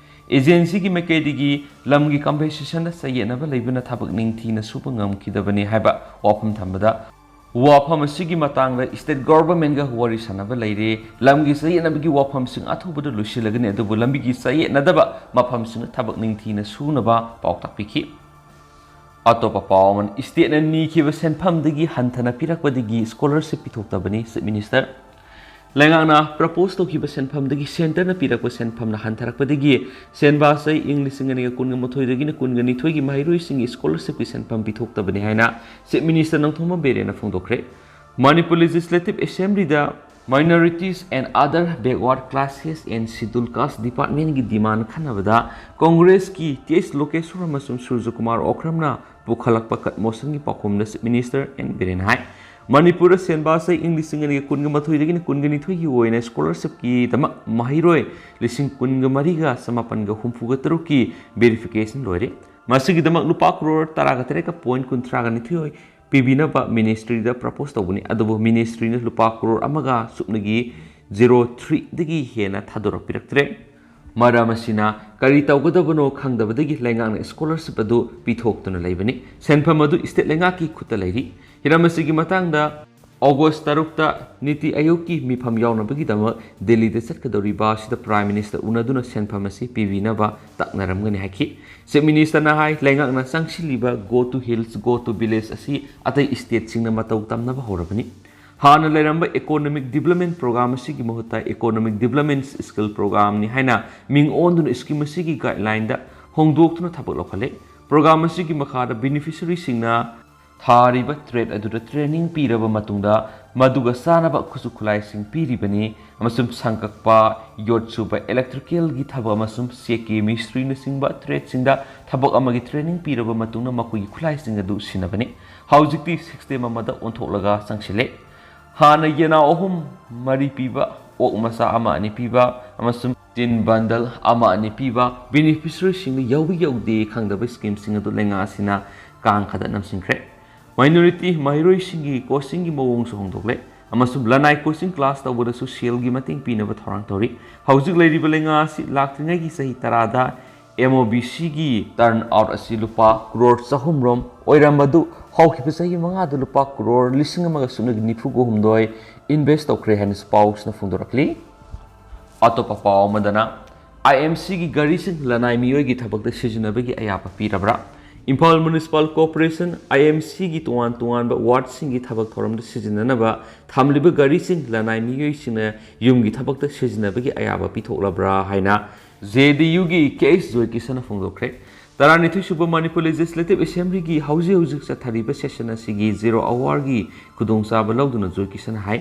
Agencyꯒꯤ ꯃꯥꯏꯀꯩꯗꯒꯤ ꯂꯝꯒꯤ compensationꯗ ꯆꯌꯦꯠꯅꯕ ꯂꯩꯕꯅ ꯊꯕꯛ ꯅꯤꯡꯊꯤꯅ ꯁꯨꯕ ꯉꯝꯈꯤꯗꯕꯅꯤ ꯍꯥꯏꯕ ꯋꯥꯐꯝ ꯊꯝꯕꯗ, ꯋꯥꯐꯝ ꯑꯁꯤꯒꯤ ꯃꯇꯥꯡꯗ state governmentꯒ ꯋꯥꯔꯤ ꯁꯥꯟꯅꯕ ꯂꯩꯔꯦ꯫ ꯂꯝꯒꯤ ꯆꯌꯦꯠꯅꯕꯒꯤ ꯋꯥꯐꯝꯁꯤꯡ ꯑꯊꯨꯕꯗ ꯂꯣꯏꯁꯤꯜꯂꯒꯅꯤ, ꯑꯗꯨꯕꯨ ꯂꯝꯕꯤꯒꯤ ꯆꯌꯦꯠꯅꯗꯕ ꯃꯐꯝꯁꯤꯡꯗ ꯊꯕꯛ ꯅꯤꯡꯊꯤꯅ ꯁꯨꯅꯕ ꯄꯥꯎ ꯇꯥꯛꯄꯤꯈꯤ꯫ ꯑꯇꯣꯞꯄ ꯄꯥꯎ ꯑꯃꯅ, stateꯅ ꯅꯤꯈꯤꯕ ꯁꯦꯟꯐꯝꯗꯒꯤ ꯍꯟꯊꯅ ꯄꯤꯔꯛꯄꯗꯒꯤ scholarship ꯄꯤꯊꯣꯛꯇꯕꯅꯤ, Chief Minister꯫ ꯂꯩꯉꯥꯛꯅ propose ꯇꯧꯈꯤꯕ ꯁꯦꯟꯐꯝꯗꯒꯤ centreꯅ ꯄꯤꯔꯛꯄ ꯁꯦꯟꯐꯝꯅ ꯍꯟꯊꯔꯛꯄꯗꯒꯤ ꯁꯦꯟꯕꯥ ꯆꯍꯤ ꯏꯪ ꯂꯤꯁꯤꯡ ꯑꯅꯤꯒ ꯀꯨꯟꯒ ꯃꯥꯊꯣꯏꯗꯒꯤꯅ ꯀꯨꯟꯒ ꯅꯤꯊꯣꯏꯒꯤ ꯃꯍꯩꯔꯣꯏꯁꯤꯡꯒꯤ scholarshipꯀꯤ ꯁꯦꯟꯐꯝ ꯄꯤꯊꯣꯛꯇꯕꯅꯤ ꯍꯥꯏꯅ Chief Minister Nongthombam ꯕꯤꯔꯦꯟꯅ ꯐꯣꯡꯗꯣꯛꯈ꯭ꯔꯦ꯫ Manipur Legislative Assemblyꯗ Minorities and Other Backward Classes and Scheduled Caste Departmentꯀꯤ demand ꯈꯟꯅꯕꯗ Congressꯀꯤ T H Lokeshwar ꯑꯃꯁꯨꯡ ꯁꯨꯔꯖꯀꯨꯃꯥꯔ ꯑꯣꯀ꯭ꯔꯝꯅ ꯄꯨꯈꯠꯂꯛꯄ cut motionꯒꯤ ꯄꯥꯎꯈꯨꯝꯗ Chief Minister ꯑꯦꯟ ꯕꯤꯔꯦꯟ ꯍꯥꯏ, ꯃꯅꯤꯄꯨꯔꯗ ꯁꯦꯟꯕꯥ ꯆꯍꯤ ꯏꯪ ꯂꯤꯁꯤꯡ ꯑꯅꯤꯒ ꯀꯨꯟꯒ ꯃꯥꯊꯣꯏꯗꯒꯤꯅ ꯀꯨꯟꯒ ꯅꯤꯊꯣꯏꯒꯤ ꯑꯣꯏꯅ scholarshipꯀꯤꯗꯃꯛ ꯃꯍꯩꯔꯣꯏ ꯂꯤꯁꯤꯡ ꯀꯨꯟꯒ ꯃꯔꯤꯒ ꯆꯃꯥꯄꯟꯒ ꯍꯨꯝꯐꯨꯒ ꯇꯔꯨꯛꯀꯤ verification ꯂꯣꯏꯔꯦ꯫ ꯃꯁꯤꯒꯤꯗꯃꯛ ꯂꯨꯄꯥ ꯀ꯭ꯔꯣꯔ ꯇꯔꯥꯒ ꯇꯔꯦꯠꯀ point ꯀꯨꯟꯊ꯭ꯔꯥꯒ ꯅꯤꯊꯣꯏ ꯄꯤꯕꯤꯅꯕ ministryꯗ propose ꯇꯧꯕꯅꯤ, ꯑꯗꯨꯕꯨ ministryꯅ ꯂꯨꯄꯥ ꯀ꯭ꯔꯣꯔ ꯑꯃꯒ ꯁꯨꯞꯅꯒꯤ zero threeꯗꯒꯤ ꯍꯦꯟꯅ ꯊꯥꯗꯣꯔꯛꯄꯤꯔꯛꯇ꯭ꯔꯦ꯫ ꯃꯔꯝ ꯑꯁꯤꯅ ꯀꯔꯤ ꯇꯧꯒꯗꯕꯅꯣ ꯈꯪꯗꯕꯗꯒꯤ ꯂꯩꯉꯥꯛꯅ ꯁ꯭ꯀꯣꯂꯔꯁꯤꯞ ꯑꯗꯨ ꯄꯤꯊꯣꯛꯇꯨꯅ ꯂꯩꯕꯅꯤ꯫ ꯁꯦꯟꯐꯝ ꯑꯗꯨ ꯁ꯭ꯇꯦꯠ ꯂꯩꯉꯥꯛꯀꯤ ꯈꯨꯠꯇ ꯂꯩꯔꯤ꯫ ꯍꯤꯔꯝ ꯑꯁꯤꯒꯤ ꯃꯇꯥꯡꯗ ꯑꯣꯒꯁ ꯇꯔꯨꯛꯇ ꯅꯤꯇꯤ ꯑꯌꯣꯒꯀꯤ ꯃꯤꯐꯝ ꯌꯥꯎꯅꯕꯒꯤꯗꯃꯛ ꯗꯦꯜꯂꯤꯗ ꯆꯠꯀꯗꯧꯔꯤꯕ ꯑꯁꯤꯗ ꯄ꯭ꯔꯥꯏꯝ ꯃꯤꯅꯤꯁꯇꯔ ꯎꯅꯗꯨꯅ ꯁꯦꯟꯐꯝ ꯑꯁꯤ ꯄꯤꯕꯤꯅꯕ ꯇꯛꯅꯔꯝꯒꯅꯤ ꯍꯥꯏꯈꯤ꯫ ꯆꯤꯐ ꯃꯤꯅꯤꯁꯇꯔꯅ ꯍꯥꯏ, ꯂꯩꯉꯥꯛꯅ ꯆꯪꯁꯤꯜꯂꯤꯕ Go to Hills, Go to Village ꯑꯁꯤ ꯑꯇꯩ ꯁ꯭ꯇꯦꯠꯁꯤꯡꯅ ꯃꯇꯧ ꯇꯝꯅꯕ ꯍꯧꯔꯕꯅꯤ꯫ ꯍꯥꯟꯅ ꯂꯩꯔꯝꯕ ꯏꯀꯣꯅꯣꯃꯤꯛ ꯗꯤꯕꯂꯞꯃꯦꯟ ꯄ꯭ꯔꯣꯒ꯭ꯔꯥꯝ ꯑꯁꯤꯒꯤ ꯃꯍꯨꯠꯇ ꯏꯀꯣꯅꯣꯃꯤꯛ ꯗꯤꯕꯂꯞꯃꯦꯟ ꯁ꯭ꯀꯤꯜ ꯄ꯭ꯔꯣꯒ꯭ꯔꯥꯝꯅꯤ ꯍꯥꯏꯅ ꯃꯤꯡ ꯑꯣꯟꯗꯨꯅ ꯁ꯭ꯀꯤꯝ ꯑꯁꯤꯒꯤ ꯒꯥꯏꯗꯂꯥꯏꯟꯗ ꯍꯣꯡꯗꯣꯛꯇꯨꯅ ꯊꯕꯛ ꯂꯧꯈꯠꯂꯦ꯫ ꯄ꯭ꯔꯣꯒ꯭ꯔꯥꯝ ꯑꯁꯤꯒꯤ ꯃꯈꯥꯗ ꯕꯦꯅꯤꯐꯤꯁꯔꯤꯁꯤꯡꯅ ꯊꯥꯔꯤꯕ ꯇ꯭ꯔꯦꯗ ꯑꯗꯨꯗ ꯇ꯭ꯔꯦꯅꯤꯡ ꯄꯤꯔꯕ ꯃꯇꯨꯡꯗ ꯃꯗꯨꯒ ꯆꯥꯅꯕ ꯈꯨꯠꯁꯨ ꯈꯨꯠꯂꯥꯏꯁꯤꯡ ꯄꯤꯔꯤꯕꯅꯤ ꯑꯃꯁꯨꯡ ꯁꯪ ꯀꯛꯄ, ꯌꯣꯠ ꯁꯨꯕ, ꯏꯂꯦꯛꯇ꯭ꯔꯤꯀꯦꯜꯒꯤ ꯊꯕꯛ ꯑꯃꯁꯨꯡ ꯆꯦꯛꯀꯤ ꯃꯤꯁꯇ꯭ꯔꯤꯅꯆꯤꯡꯕ ꯇ꯭ꯔꯦꯗꯁꯤꯡꯗ ꯊꯕꯛ ꯑꯃꯒꯤ ꯇ꯭ꯔꯦꯅꯤꯡ ꯄꯤꯔꯕ ꯃꯇꯨꯡꯗ ꯃꯈꯣꯏꯒꯤ ꯈꯨꯠꯂꯥꯏꯁꯤꯡ ꯑꯗꯨ ꯁꯤꯖꯤꯟꯅꯕꯅꯤ꯫ ꯍꯧꯖꯤꯛꯇꯤ ꯁꯤꯁꯇꯦꯝ ꯑꯃꯗ ꯑꯣꯟꯊꯣꯛꯂꯒ ꯆꯪꯁꯤꯜꯂꯦ꯫ ꯍꯥꯟꯅ ꯌꯦꯅꯥꯎ ꯑꯍꯨꯝ ꯃꯔꯤ ꯄꯤꯕ, ꯑꯣꯛ ꯃꯆꯥ ꯑꯃ ꯑꯅꯤ ꯄꯤꯕ ꯑꯃꯁꯨꯡ ꯇꯤꯟ ꯕꯟꯗꯜ ꯑꯃ ꯑꯅꯤ ꯄꯤꯕ ꯕꯦꯅꯤꯐꯤꯁꯔꯤꯁꯤꯡꯗ ꯌꯥꯎꯕ ꯌꯥꯎꯗꯦ ꯈꯪꯗꯕ ꯁ꯭ꯀꯤꯝꯁꯤꯡ ꯑꯗꯨ ꯂꯩꯉꯥꯛ ꯑꯁꯤꯅ ꯀꯥꯡꯈꯗ ꯅꯝꯁꯤꯟꯈ꯭ꯔꯦ꯫ ꯃꯥꯏꯅꯣꯔꯤꯇꯤ ꯃꯍꯩꯔꯣꯏꯁꯤꯡꯒꯤ ꯀꯣꯆꯤꯡꯒꯤ ꯃꯑꯣꯡꯁꯨ ꯍꯣꯡꯗꯣꯛꯂꯦ ꯑꯃꯁꯨꯡ ꯂꯅꯥꯏ ꯀꯣꯆꯤꯡ ꯀ꯭ꯂꯥꯁ ꯇꯧꯕꯗꯁꯨ ꯁꯦꯜꯒꯤ ꯃꯇꯦꯡ ꯄꯤꯅꯕ ꯊꯧꯔꯥꯡ ꯇꯧꯔꯤ꯫ ꯍꯧꯖꯤꯛ ꯂꯩꯔꯤꯕ ꯂꯩꯉꯥꯛ ꯑꯁꯤ ꯂꯥꯛꯇ꯭ꯔꯤꯉꯩꯒꯤ ꯆꯍꯤ ꯇꯔꯥꯗ M O B Cꯒꯤ turnout ꯑꯁꯤ ꯂꯨꯄꯥ ꯀ꯭ꯔꯣꯔ ꯆꯍꯨꯝ ꯔꯣꯝ ꯑꯣꯏꯔꯝꯕꯗꯨ ꯍꯧꯈꯤꯕ ꯆꯍꯤ ꯃꯉꯥꯗ ꯂꯨꯄꯥ ꯀ꯭ꯔꯣꯔ ꯂꯤꯁꯤꯡ ꯑꯃꯒ ꯁꯨꯞꯅꯒꯤ ꯅꯤꯐꯨꯒ ꯍꯨꯝꯗꯣꯏ invest ꯇꯧꯈ꯭ꯔꯦ ꯍꯥꯏꯅꯁꯨ ꯄꯥꯎꯁꯤꯅ ꯐꯣꯡꯗꯣꯔꯛꯂꯤ꯫ ꯑꯇꯣꯞꯄ ꯄꯥꯎ ꯑꯃꯗꯅ, I M Cꯒꯤ ꯒꯥꯔꯤꯁꯤꯡ ꯂꯅꯥꯏ ꯃꯤꯑꯣꯏꯒꯤ ꯊꯕꯛꯇ ꯁꯤꯖꯤꯟꯅꯕꯒꯤ ꯑꯌꯥꯕ ꯄꯤꯔꯕ꯭ꯔꯥ? Imphal municipal corporation I M Cꯒꯤ ꯇꯣꯉꯥꯟ ꯇꯣꯉꯥꯟꯕ ꯋꯥꯔꯗꯁꯤꯡꯒꯤ ꯊꯕꯛ ꯊꯧꯔꯝꯗ ꯁꯤꯖꯤꯟꯅꯅꯕ ꯊꯝꯂꯤꯕ ꯒꯥꯔꯤꯁꯤꯡ ꯂꯅꯥꯏ ꯃꯤꯑꯣꯏꯁꯤꯡꯅ ꯌꯨꯝꯒꯤ ꯊꯕꯛꯇ ꯁꯤꯖꯤꯟꯅꯕꯒꯤ ꯑꯌꯥꯕ ꯄꯤꯊꯣꯛꯂꯕ꯭ꯔꯥ ꯍꯥꯏꯅ J D Uꯒꯤ K H ꯖꯣꯏꯀꯤꯁꯟꯅ ꯐꯣꯡꯗꯣꯛꯈ꯭ꯔꯦ꯫ ꯇꯔꯥꯅꯤꯊꯣꯏ ꯁꯨꯕ ꯃꯅꯤꯄꯨꯔ ꯂꯦꯖꯤꯁꯂꯦꯇꯤꯚ ꯑꯦꯁꯦꯝꯕ꯭ꯂꯤꯒꯤ ꯍꯧꯖꯤꯛ ꯍꯧꯖꯤꯛ ꯆꯠꯊꯔꯤꯕ ꯁꯦꯁꯟ ꯑꯁꯤꯒꯤ zero hourꯒꯤ ꯈꯨꯗꯣꯡꯆꯥꯕ ꯂꯧꯗꯨꯅ ꯖꯣꯏꯀꯤꯁꯟꯅ ꯍꯥꯏ,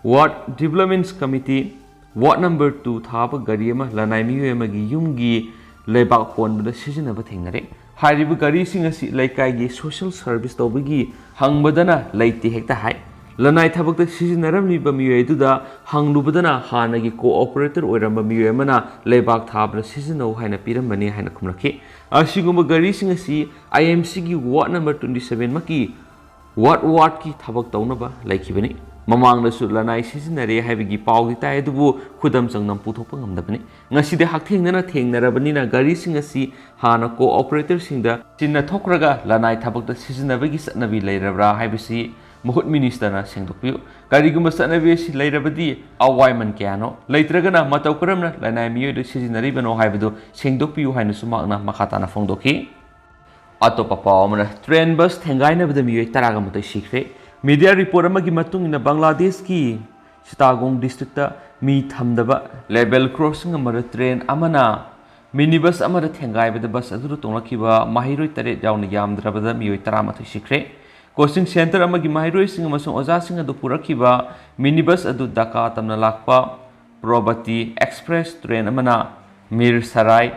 Ward Developments Committee, Ward number two ꯊꯥꯕ ꯒꯥꯔꯤ ꯑꯃ ꯂꯅꯥꯏ ꯃꯤꯑꯣꯏ ꯑꯃꯒꯤ ꯌꯨꯝꯒꯤ ꯂꯩꯕꯥꯛ ꯍꯣꯟꯕꯗ ꯁꯤꯖꯤꯟꯅꯕ ꯊꯦꯡꯅꯔꯦ꯫ ꯍꯥꯏꯔꯤꯕ ꯒꯥꯔꯤꯁꯤꯡ ꯑꯁꯤ ꯂꯩꯀꯥꯏꯒꯤ social service ꯇꯧꯕꯒꯤ ꯍꯪꯕꯗꯅ ꯂꯩꯇꯦ ꯍꯦꯛꯇ ꯍꯥꯏ꯫ ꯂꯅꯥꯏ ꯊꯕꯛꯇ ꯁꯤꯖꯤꯟꯅꯔꯝꯂꯤꯕ ꯃꯤꯑꯣꯏ ꯑꯗꯨꯗ ꯍꯪꯂꯨꯕꯗꯅ ꯍꯥꯟꯅꯒꯤ co-operator ꯑꯣꯏꯔꯝꯕ ꯃꯤꯑꯣꯏ ꯑꯃꯅ ꯂꯩꯕꯥꯛ ꯊꯥꯕꯗ ꯁꯤꯖꯤꯟꯅꯧ ꯍꯥꯏꯅ ꯄꯤꯔꯝꯕꯅꯤ ꯍꯥꯏꯅ ꯈꯨꯝꯂꯛꯈꯤ꯫ ꯑꯁꯤꯒꯨꯝꯕ ꯒꯥꯔꯤꯁꯤꯡ ꯑꯁꯤ I M Cꯒꯤ ward number twenty seven ꯃꯛꯀꯤ ward wardꯀꯤ ꯊꯕꯛ ꯇꯧꯅꯕ ꯂꯩꯈꯤꯕꯅꯤ꯫ ꯃꯃꯥꯡꯗꯁꯨ ꯂꯅꯥꯏ ꯁꯤꯖꯤꯟꯅꯔꯦ ꯍꯥꯏꯕꯒꯤ ꯄꯥꯎꯗꯤ ꯇꯥꯏ, ꯑꯗꯨꯕꯨ ꯈꯨꯗꯝ ꯆꯥꯡꯗꯝ ꯄꯨꯊꯣꯛꯄ ꯉꯝꯗꯕꯅꯤ꯫ ꯉꯁꯤꯗꯤ ꯍꯛꯊꯦꯡꯅꯅ ꯊꯦꯡꯅꯔꯕꯅꯤꯅ ꯒꯥꯔꯤꯁꯤꯡ ꯑꯁꯤ ꯍꯥꯟꯅ co-operatorꯁꯤꯡꯗ ꯁꯤꯟꯅꯊꯣꯛꯈ꯭ꯔꯒ ꯂꯅꯥꯏ ꯊꯕꯛꯇ ꯁꯤꯖꯤꯟꯅꯕꯒꯤ ꯆꯠꯅꯕꯤ ꯂꯩꯔꯕ꯭ꯔꯥ ꯍꯥꯏꯕꯁꯤ ꯃꯍꯨꯠ ꯃꯤꯅꯤꯁꯇꯔꯅ ꯁꯦꯡꯗꯣꯛꯄꯤꯌꯨ꯫ ꯀꯔꯤꯒꯨꯝꯕ ꯆꯠꯅꯕꯤ ꯑꯁꯤ ꯂꯩꯔꯕꯗꯤ ꯑꯋꯥꯏꯃꯟ ꯀꯌꯥꯅꯣ? ꯂꯩꯇ꯭ꯔꯒꯅ ꯃꯇꯧ ꯀꯔꯝꯅ ꯂꯅꯥꯏ ꯃꯤꯑꯣꯏꯗ ꯁꯤꯖꯤꯟꯅꯔꯤꯕꯅꯣ ꯍꯥꯏꯕꯗꯨ ꯁꯦꯡꯗꯣꯛꯄꯤꯌꯨ ꯍꯥꯏꯅꯁꯨ ꯃꯍꯥꯛꯅ ꯃꯈꯥ ꯇꯥꯅ ꯐꯣꯡꯗꯣꯛꯈꯤ꯫ ꯑꯇꯣꯞꯄ ꯄꯥꯎ ꯑꯃꯅ, train bus ꯊꯦꯡꯒꯥꯏꯅꯕꯗ ꯃꯤꯑꯣꯏ ꯇꯔꯥꯒ ꯃꯥꯊꯣꯏ ꯁꯤꯈ꯭ꯔꯦ꯫ Media report ꯑꯃꯒꯤ ꯃꯇꯨꯡ ꯏꯟꯅ, ꯕꯪꯒ꯭ꯂꯥꯗꯦꯁꯀꯤ ꯆꯤꯇꯥꯒꯣꯡ districtꯇ ꯃꯤ ꯊꯝꯗꯕ level crossing ꯑꯃꯗ train ꯑꯃꯅ minibus ꯑꯃꯗ ꯊꯦꯡꯒꯥꯏꯕꯗ bus ꯑꯗꯨꯗ ꯇꯣꯡꯂꯛꯈꯤꯕ ꯃꯍꯩꯔꯣꯏ ꯇꯔꯦꯠ ꯌꯥꯎꯅ ꯌꯥꯝꯗ꯭ꯔꯕꯗ ꯃꯤꯑꯣꯏ ꯇꯔꯥꯃꯥꯊꯣꯏ ꯁꯤꯈ꯭ꯔꯦ꯫ Coaching centre ꯑꯃꯒꯤ ꯃꯍꯩꯔꯣꯏꯁꯤꯡ ꯑꯃꯁꯨꯡ ꯑꯣꯖꯥꯁꯤꯡ ꯑꯗꯨ ꯄꯨꯔꯛꯈꯤꯕ minibus ꯑꯗꯨ ꯙꯥꯀꯥ ꯇꯝꯅ ꯂꯥꯛꯄ ꯄ꯭ꯔꯣꯕꯇꯤ ꯑꯦꯛꯁꯄ꯭ꯔꯦꯁ train ꯑꯃꯅ ꯃꯤꯔ ꯁꯔꯥꯏ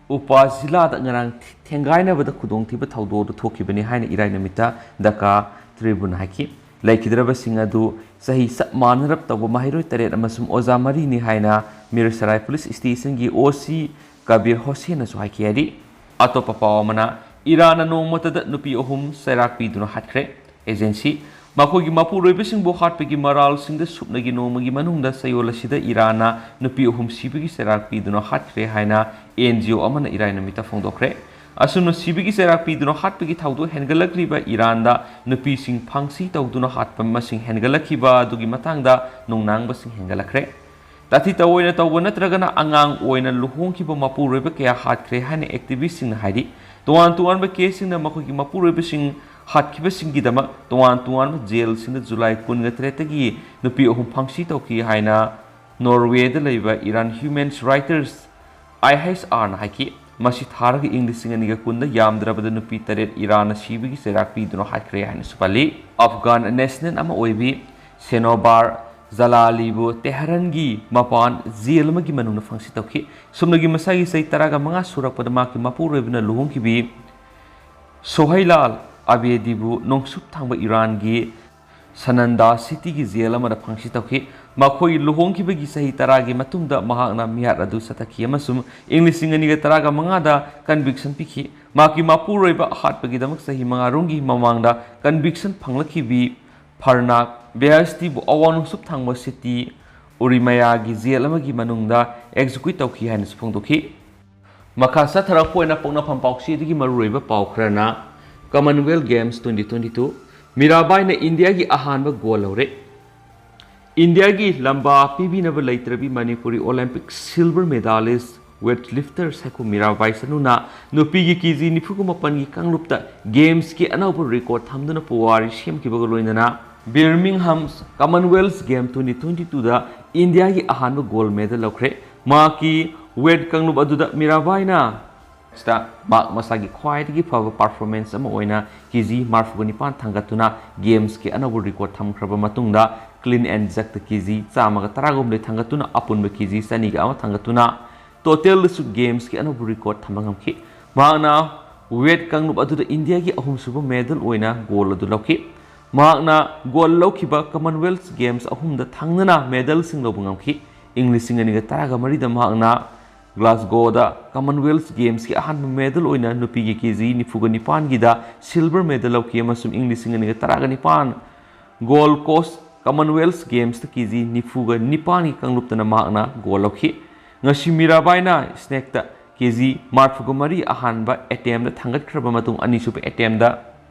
ꯎꯄꯥ ꯖꯤꯂꯥꯗ ꯉꯔꯥꯡ ꯊꯦꯡꯒꯥꯏꯅꯕꯗ ꯈꯨꯗꯣꯡꯊꯤꯕ ꯊꯧꯗꯣꯛ ꯑꯗꯨ ꯊꯣꯛꯈꯤꯕꯅꯤ ꯍꯥꯏꯅ ꯏꯔꯥꯏ ꯅꯨꯃꯤꯠꯇ ꯙꯥꯀꯥ ꯇ꯭ꯔꯤꯕꯨꯟ ꯍꯥꯏꯈꯤ꯫ ꯂꯩꯈꯤꯗ꯭ꯔꯕꯁꯤꯡ ꯑꯗꯨ ꯆꯍꯤ ꯆꯞ ꯃꯥꯟꯅꯔꯞ ꯇꯧꯕ ꯃꯍꯩꯔꯣꯏ ꯇꯔꯦꯠ ꯑꯃꯁꯨꯡ ꯑꯣꯖꯥ ꯃꯔꯤꯅꯤ ꯍꯥꯏꯅ ꯃꯤꯔ ꯁꯔꯥꯏ ꯄꯨꯂꯤꯁ ꯁ꯭ꯇꯦꯁꯟꯒꯤ ꯑꯣ ꯁꯤ ꯀꯕꯤꯔ ꯍꯣꯁꯦꯟꯅꯁꯨ ꯍꯥꯏꯈꯤ꯫ ꯍꯥꯏꯗꯤ, ꯑꯇꯣꯞꯄ ꯄꯥꯎ ꯑꯃꯅ, ꯏꯔꯥꯟꯅ ꯅꯣꯡꯃꯇꯗ ꯅꯨꯄꯤ ꯑꯍꯨꯝ ꯆꯩꯔꯥꯛ ꯄꯤꯗꯨꯅ ꯍꯥꯠꯈ꯭ꯔꯦ꯫ Agency, ꯃꯈꯣꯏꯒꯤ ꯃꯄꯨꯔꯣꯏꯕꯁꯤꯡꯕꯨ ꯍꯥꯠꯄꯒꯤ ꯃꯔꯥꯜꯁꯤꯡꯗ ꯁꯨꯞꯅꯒꯤ ꯅꯣꯡꯃꯒꯤ ꯃꯅꯨꯡꯗ ꯆꯌꯣꯜ ꯑꯁꯤꯗ ꯏꯔꯥꯟꯅ ꯅꯨꯄꯤ ꯑꯍꯨꯝ ꯁꯤꯕꯒꯤ ꯆꯩꯔꯥꯛ ꯄꯤꯗꯨꯅ ꯍꯥꯠꯈ꯭ꯔꯦ ꯍꯥꯏꯅ N G O ꯑꯃꯅ ꯏꯔꯥꯏ ꯅꯨꯃꯤꯠꯇ ꯐꯣꯡꯗꯣꯛꯈ꯭ꯔꯦ꯫ ꯑꯁꯨꯝꯅ ꯁꯤꯕꯒꯤ ꯆꯩꯔꯥꯛ ꯄꯤꯗꯨꯅ ꯍꯥꯠꯄꯒꯤ ꯊꯧꯗꯣꯛ ꯍꯦꯟꯒꯠꯂꯛꯂꯤꯕ ꯏꯔꯥꯟꯗ ꯅꯨꯄꯤꯁꯤꯡ ꯐꯥꯡꯁꯤ ꯇꯧꯗꯨꯅ ꯍꯥꯠꯄ ꯃꯁꯤꯡ ꯍꯦꯟꯒꯠꯂꯛꯈꯤꯕ ꯑꯗꯨꯒꯤ ꯃꯇꯥꯡꯗ ꯅꯨꯡꯅꯥꯡꯕꯁꯤꯡ ꯍꯦꯟꯒꯠꯂꯛꯈ꯭ꯔꯦ꯫ ꯇꯥꯊꯤ ꯇꯥꯑꯣꯏꯅ ꯇꯧꯕ ꯅꯠꯇ꯭ꯔꯒꯅ ꯑꯉꯥꯡ ꯑꯣꯏꯅ ꯂꯨꯍꯣꯡꯈꯤꯕ ꯃꯄꯨꯔꯣꯏꯕ ꯀꯌꯥ ꯍꯥꯠꯈ꯭ꯔꯦ ꯍꯥꯏꯅ activistꯁꯤꯡꯅ ꯍꯥꯏꯔꯤ꯫ ꯇꯣꯉꯥꯟ ꯇꯣꯉꯥꯟꯕ caseꯁꯤꯡꯗ ꯃꯈꯣꯏꯒꯤ ꯃꯄꯨꯔꯣꯏꯕꯁꯤꯡ ꯍꯥꯠꯈꯤꯕꯁꯤꯡꯒꯤꯗꯃꯛ ꯇꯣꯉꯥꯟ ꯇꯣꯉꯥꯟꯕ jailꯁꯤꯡꯗ July ꯀꯨꯟꯒ ꯇꯔꯦꯠꯇꯒꯤ ꯅꯨꯄꯤ ꯑꯍꯨꯝ ꯐꯥꯡꯁꯤ ꯇꯧꯈꯤ ꯍꯥꯏꯅ Norwayꯗ ꯂꯩꯕ Iran Human Rights, I H R ꯅ ꯍꯥꯏꯈꯤ꯫ ꯃꯁꯤ ꯊꯥꯔꯒ ꯏꯪ ꯂꯤꯁꯤꯡ ꯑꯅꯤꯒ ꯀꯨꯟꯗ ꯌꯥꯝꯗ꯭ꯔꯕꯗ ꯅꯨꯄꯤ ꯇꯔꯦꯠ ꯏꯔꯥꯟꯅ ꯁꯤꯕꯒꯤ ꯆꯩꯔꯥꯛ ꯄꯤꯗꯨꯅ ꯍꯥꯠꯈ꯭ꯔꯦ ꯍꯥꯏꯅꯁꯨ ꯄꯜꯂꯤ꯫ Afghan national ꯑꯃ ꯑꯣꯏꯕꯤ ꯁꯦꯅꯣꯕꯥꯔ ꯖꯂꯥꯂꯤꯕꯨ ꯇꯦꯍꯔꯥꯟꯒꯤ ꯃꯄꯥꯟ jail ꯑꯃꯒꯤ ꯃꯅꯨꯡꯗ ꯐꯥꯡꯁꯤ ꯇꯧꯈꯤ꯫ ꯁꯨꯞꯅꯒꯤ ꯃꯁꯥꯒꯤ ꯆꯍꯤ ꯇꯔꯥꯒ ꯃꯉꯥ ꯁꯨꯔꯛꯄꯗ ꯃꯍꯥꯛꯀꯤ ꯃꯄꯨꯔꯣꯏꯕꯅ ꯂꯨꯍꯣꯡꯈꯤꯕꯤ ꯁꯣꯍꯩꯂꯥꯜ ꯑꯕꯦꯗꯤꯕꯨ ꯅꯣꯡꯆꯨꯞ ꯊꯪꯕ ꯏꯔꯥꯟꯒꯤ ꯁꯅꯟꯗꯥ cityꯒꯤ jail ꯑꯃꯗ ꯐꯥꯡꯁꯤ ꯇꯧꯈꯤ꯫ ꯃꯈꯣꯏ ꯂꯨꯍꯣꯡꯈꯤꯕꯒꯤ ꯆꯍꯤ ꯇꯔꯥꯒꯤ ꯃꯇꯨꯡꯗ ꯃꯍꯥꯛꯅ ꯃꯤꯍꯥꯠ ꯑꯗꯨ ꯆꯠꯊꯈꯤ ꯑꯃꯁꯨꯡ ꯏꯪ ꯂꯤꯁꯤꯡ ꯑꯅꯤꯒ ꯇꯔꯥꯒ ꯃꯉꯥꯗ conviction ꯄꯤꯈꯤ꯫ ꯃꯍꯥꯛꯀꯤ ꯃꯄꯨꯔꯣꯏꯕ ꯍꯥꯠꯄꯒꯤꯗꯃꯛ ꯆꯍꯤ ꯃꯉꯥ ꯔꯣꯝꯒꯤ ꯃꯃꯥꯡꯗ conviction ꯐꯪꯂꯛꯈꯤꯕꯤ ꯐꯔꯅꯥꯛ ꯕꯦꯍꯁꯇꯤꯕꯨ ꯑꯋꯥꯡ ꯅꯣꯡꯆꯨꯞ ꯊꯪꯕ ꯁꯤꯇꯤ ꯎꯔꯤꯃꯌꯥꯒꯤ ꯖꯦꯜ ꯑꯃꯒꯤ ꯃꯅꯨꯡꯗ ꯑꯦꯛꯖꯤꯀ꯭ꯌꯨꯠ ꯇꯧꯈꯤ ꯍꯥꯏꯅꯁꯨ ꯐꯣꯡꯗꯣꯛꯈꯤ꯫ ꯃꯈꯥ ꯆꯠꯊꯔꯛꯄ ꯑꯣꯏꯅ ꯄꯣꯛꯅꯐꯝ ꯄꯥꯎꯆꯦꯗꯒꯤ ꯃꯔꯨꯑꯣꯏꯕ ꯄꯥꯎ ꯈꯔꯅ, Commonwealth Games twenty twenty two, ꯃꯤꯔꯥꯕꯥꯏꯅ ꯏꯟꯗꯤꯌꯥꯒꯤ ꯑꯍꯥꯟꯕ ꯒꯣꯜ ꯂꯧꯔꯦ꯫ ꯏꯟꯗꯤꯌꯥꯒꯤ ꯂꯝꯕꯥ ꯄꯤꯕꯤꯅꯕ ꯂꯩꯇ꯭ꯔꯕꯤ Manipuri Olympic silver medalist weight lifter Saikhom Mirabai ꯆꯅꯨꯅ ꯅꯨꯄꯤꯒꯤ ꯀꯦ ꯖꯤ ꯅꯤꯐꯨꯒ ꯃꯥꯄꯟꯒꯤ ꯀꯥꯡꯂꯨꯞꯇ ꯒꯦꯝꯁꯀꯤ ꯑꯅꯧꯕ ꯔꯦꯀꯣꯔꯗ ꯊꯝꯗꯨꯅ ꯄꯨꯋꯥꯔꯤ ꯁꯦꯝꯈꯤꯕꯒ ꯂꯣꯏꯅꯅ ꯕꯤꯔꯃꯤꯡꯍꯝ Commonwealth Game twenty twenty two ꯗ ꯏꯟꯗꯤꯌꯥꯒꯤ ꯑꯍꯥꯟꯕ ꯒꯣꯜ ꯃꯦꯗꯜ ꯂꯧꯈ꯭ꯔꯦ꯫ ꯃꯍꯥꯛꯀꯤ ꯋꯦꯠ ꯀꯥꯡꯂꯨꯞ ꯑꯗꯨꯗ ꯃꯤꯔꯥꯕꯥꯏꯅ ꯁꯤꯗ ꯃꯍꯥꯛ ꯃꯁꯥꯒꯤ ꯈ꯭ꯋꯥꯏꯗꯒꯤ ꯐꯕ ꯄꯔꯐꯣꯔꯃꯦꯟꯁ ꯑꯃ ꯑꯣꯏꯅ ꯀꯦ ꯖꯤ ꯃꯔꯐꯨꯒ ꯅꯤꯄꯥꯟ ꯊꯥꯡꯒꯠꯇꯨꯅ ꯒꯦꯝꯁꯀꯤ ꯑꯅꯧꯕ ꯔꯦꯀꯣꯔꯗ ꯊꯝꯈ꯭ꯔꯕ ꯃꯇꯨꯡꯗ, ꯀ꯭ꯂꯤꯟ ꯑꯦꯟ ꯖꯔꯛꯇ ꯀꯦ ꯖꯤ ꯆꯥꯝꯃꯒ ꯇꯔꯥꯍꯨꯝꯗꯣꯏ ꯊꯥꯡꯒꯠꯇꯨꯅ ꯑꯄꯨꯟꯕ ꯀꯦ ꯖꯤ ꯆꯅꯤꯒ ꯑꯃ ꯊꯥꯡꯒꯠꯇꯨꯅ ꯇꯣꯇꯦꯜꯗꯁꯨ ꯒꯦꯝꯁꯀꯤ ꯑꯅꯧꯕ ꯔꯦꯀꯣꯔꯗ ꯊꯝꯕ ꯉꯝꯈꯤ꯫ ꯃꯍꯥꯛꯅ ꯋꯦꯠ ꯀꯥꯡꯂꯨꯞ ꯑꯗꯨꯗ ꯏꯟꯗꯤꯌꯥꯒꯤ ꯑꯍꯨꯝꯁꯨꯕ ꯃꯦꯗꯜ ꯑꯣꯏꯅ ꯒꯣꯜ ꯑꯗꯨ ꯂꯧꯈꯤ꯫ ꯃꯍꯥꯛꯅ ꯒꯣꯜ ꯂꯧꯈꯤꯕ ꯀꯃꯟꯋꯦꯜꯊ ꯒꯦꯝꯁ ꯑꯍꯨꯝꯗ ꯊꯪꯅꯅ ꯃꯦꯗꯜꯁꯤꯡ ꯂꯧꯕ ꯉꯝꯈꯤ꯫ ꯏꯪ ꯂꯤꯁꯤꯡ ꯑꯅꯤꯒ ꯇꯔꯥꯒ ꯃꯔꯤꯗ ꯃꯍꯥꯛꯅ ꯒ꯭ꯂꯥꯁꯒꯣꯗ ꯀꯃꯟꯋꯦꯜꯊ ꯒꯦꯝꯁꯀꯤ ꯑꯍꯥꯟꯕ ꯃꯦꯗꯜ ꯑꯣꯏꯅ ꯅꯨꯄꯤꯒꯤ ꯀꯦ ꯖꯤ ꯅꯤꯐꯨꯒ ꯅꯤꯄꯥꯟꯒꯤꯗ ꯁꯤꯜꯚꯔ ꯃꯦꯗꯜ ꯂꯧꯈꯤ ꯑꯃꯁꯨꯡ ꯏꯪ ꯂꯤꯁꯤꯡ ꯑꯅꯤꯒ ꯇꯔꯥꯒ ꯅꯤꯄꯥꯟ ꯒꯣꯜ ꯀꯣꯁ ꯀꯃꯟꯋꯦꯜꯊ ꯒꯦꯝꯁꯇ ꯀꯦ ꯖꯤ ꯅꯤꯐꯨꯒ ꯅꯤꯄꯥꯟꯒꯤ ꯀꯥꯡꯂꯨꯞꯇꯅ ꯃꯍꯥꯛꯅ ꯒꯣꯜ ꯂꯧꯈꯤ꯫ ꯉꯁꯤ ꯃꯤꯔꯥꯕꯥꯏꯅ ꯁ꯭ꯅꯦꯛꯇ ꯀꯦ ꯖꯤ ꯃꯔꯐꯨꯒ ꯃꯔꯤ ꯑꯍꯥꯟꯕ ꯑꯦꯇꯦꯝꯗ ꯊꯥꯡꯒꯠꯈ꯭ꯔꯕ ꯃꯇꯨꯡ, ꯑꯅꯤꯁꯨꯕ ꯑꯦꯇꯦꯝꯗ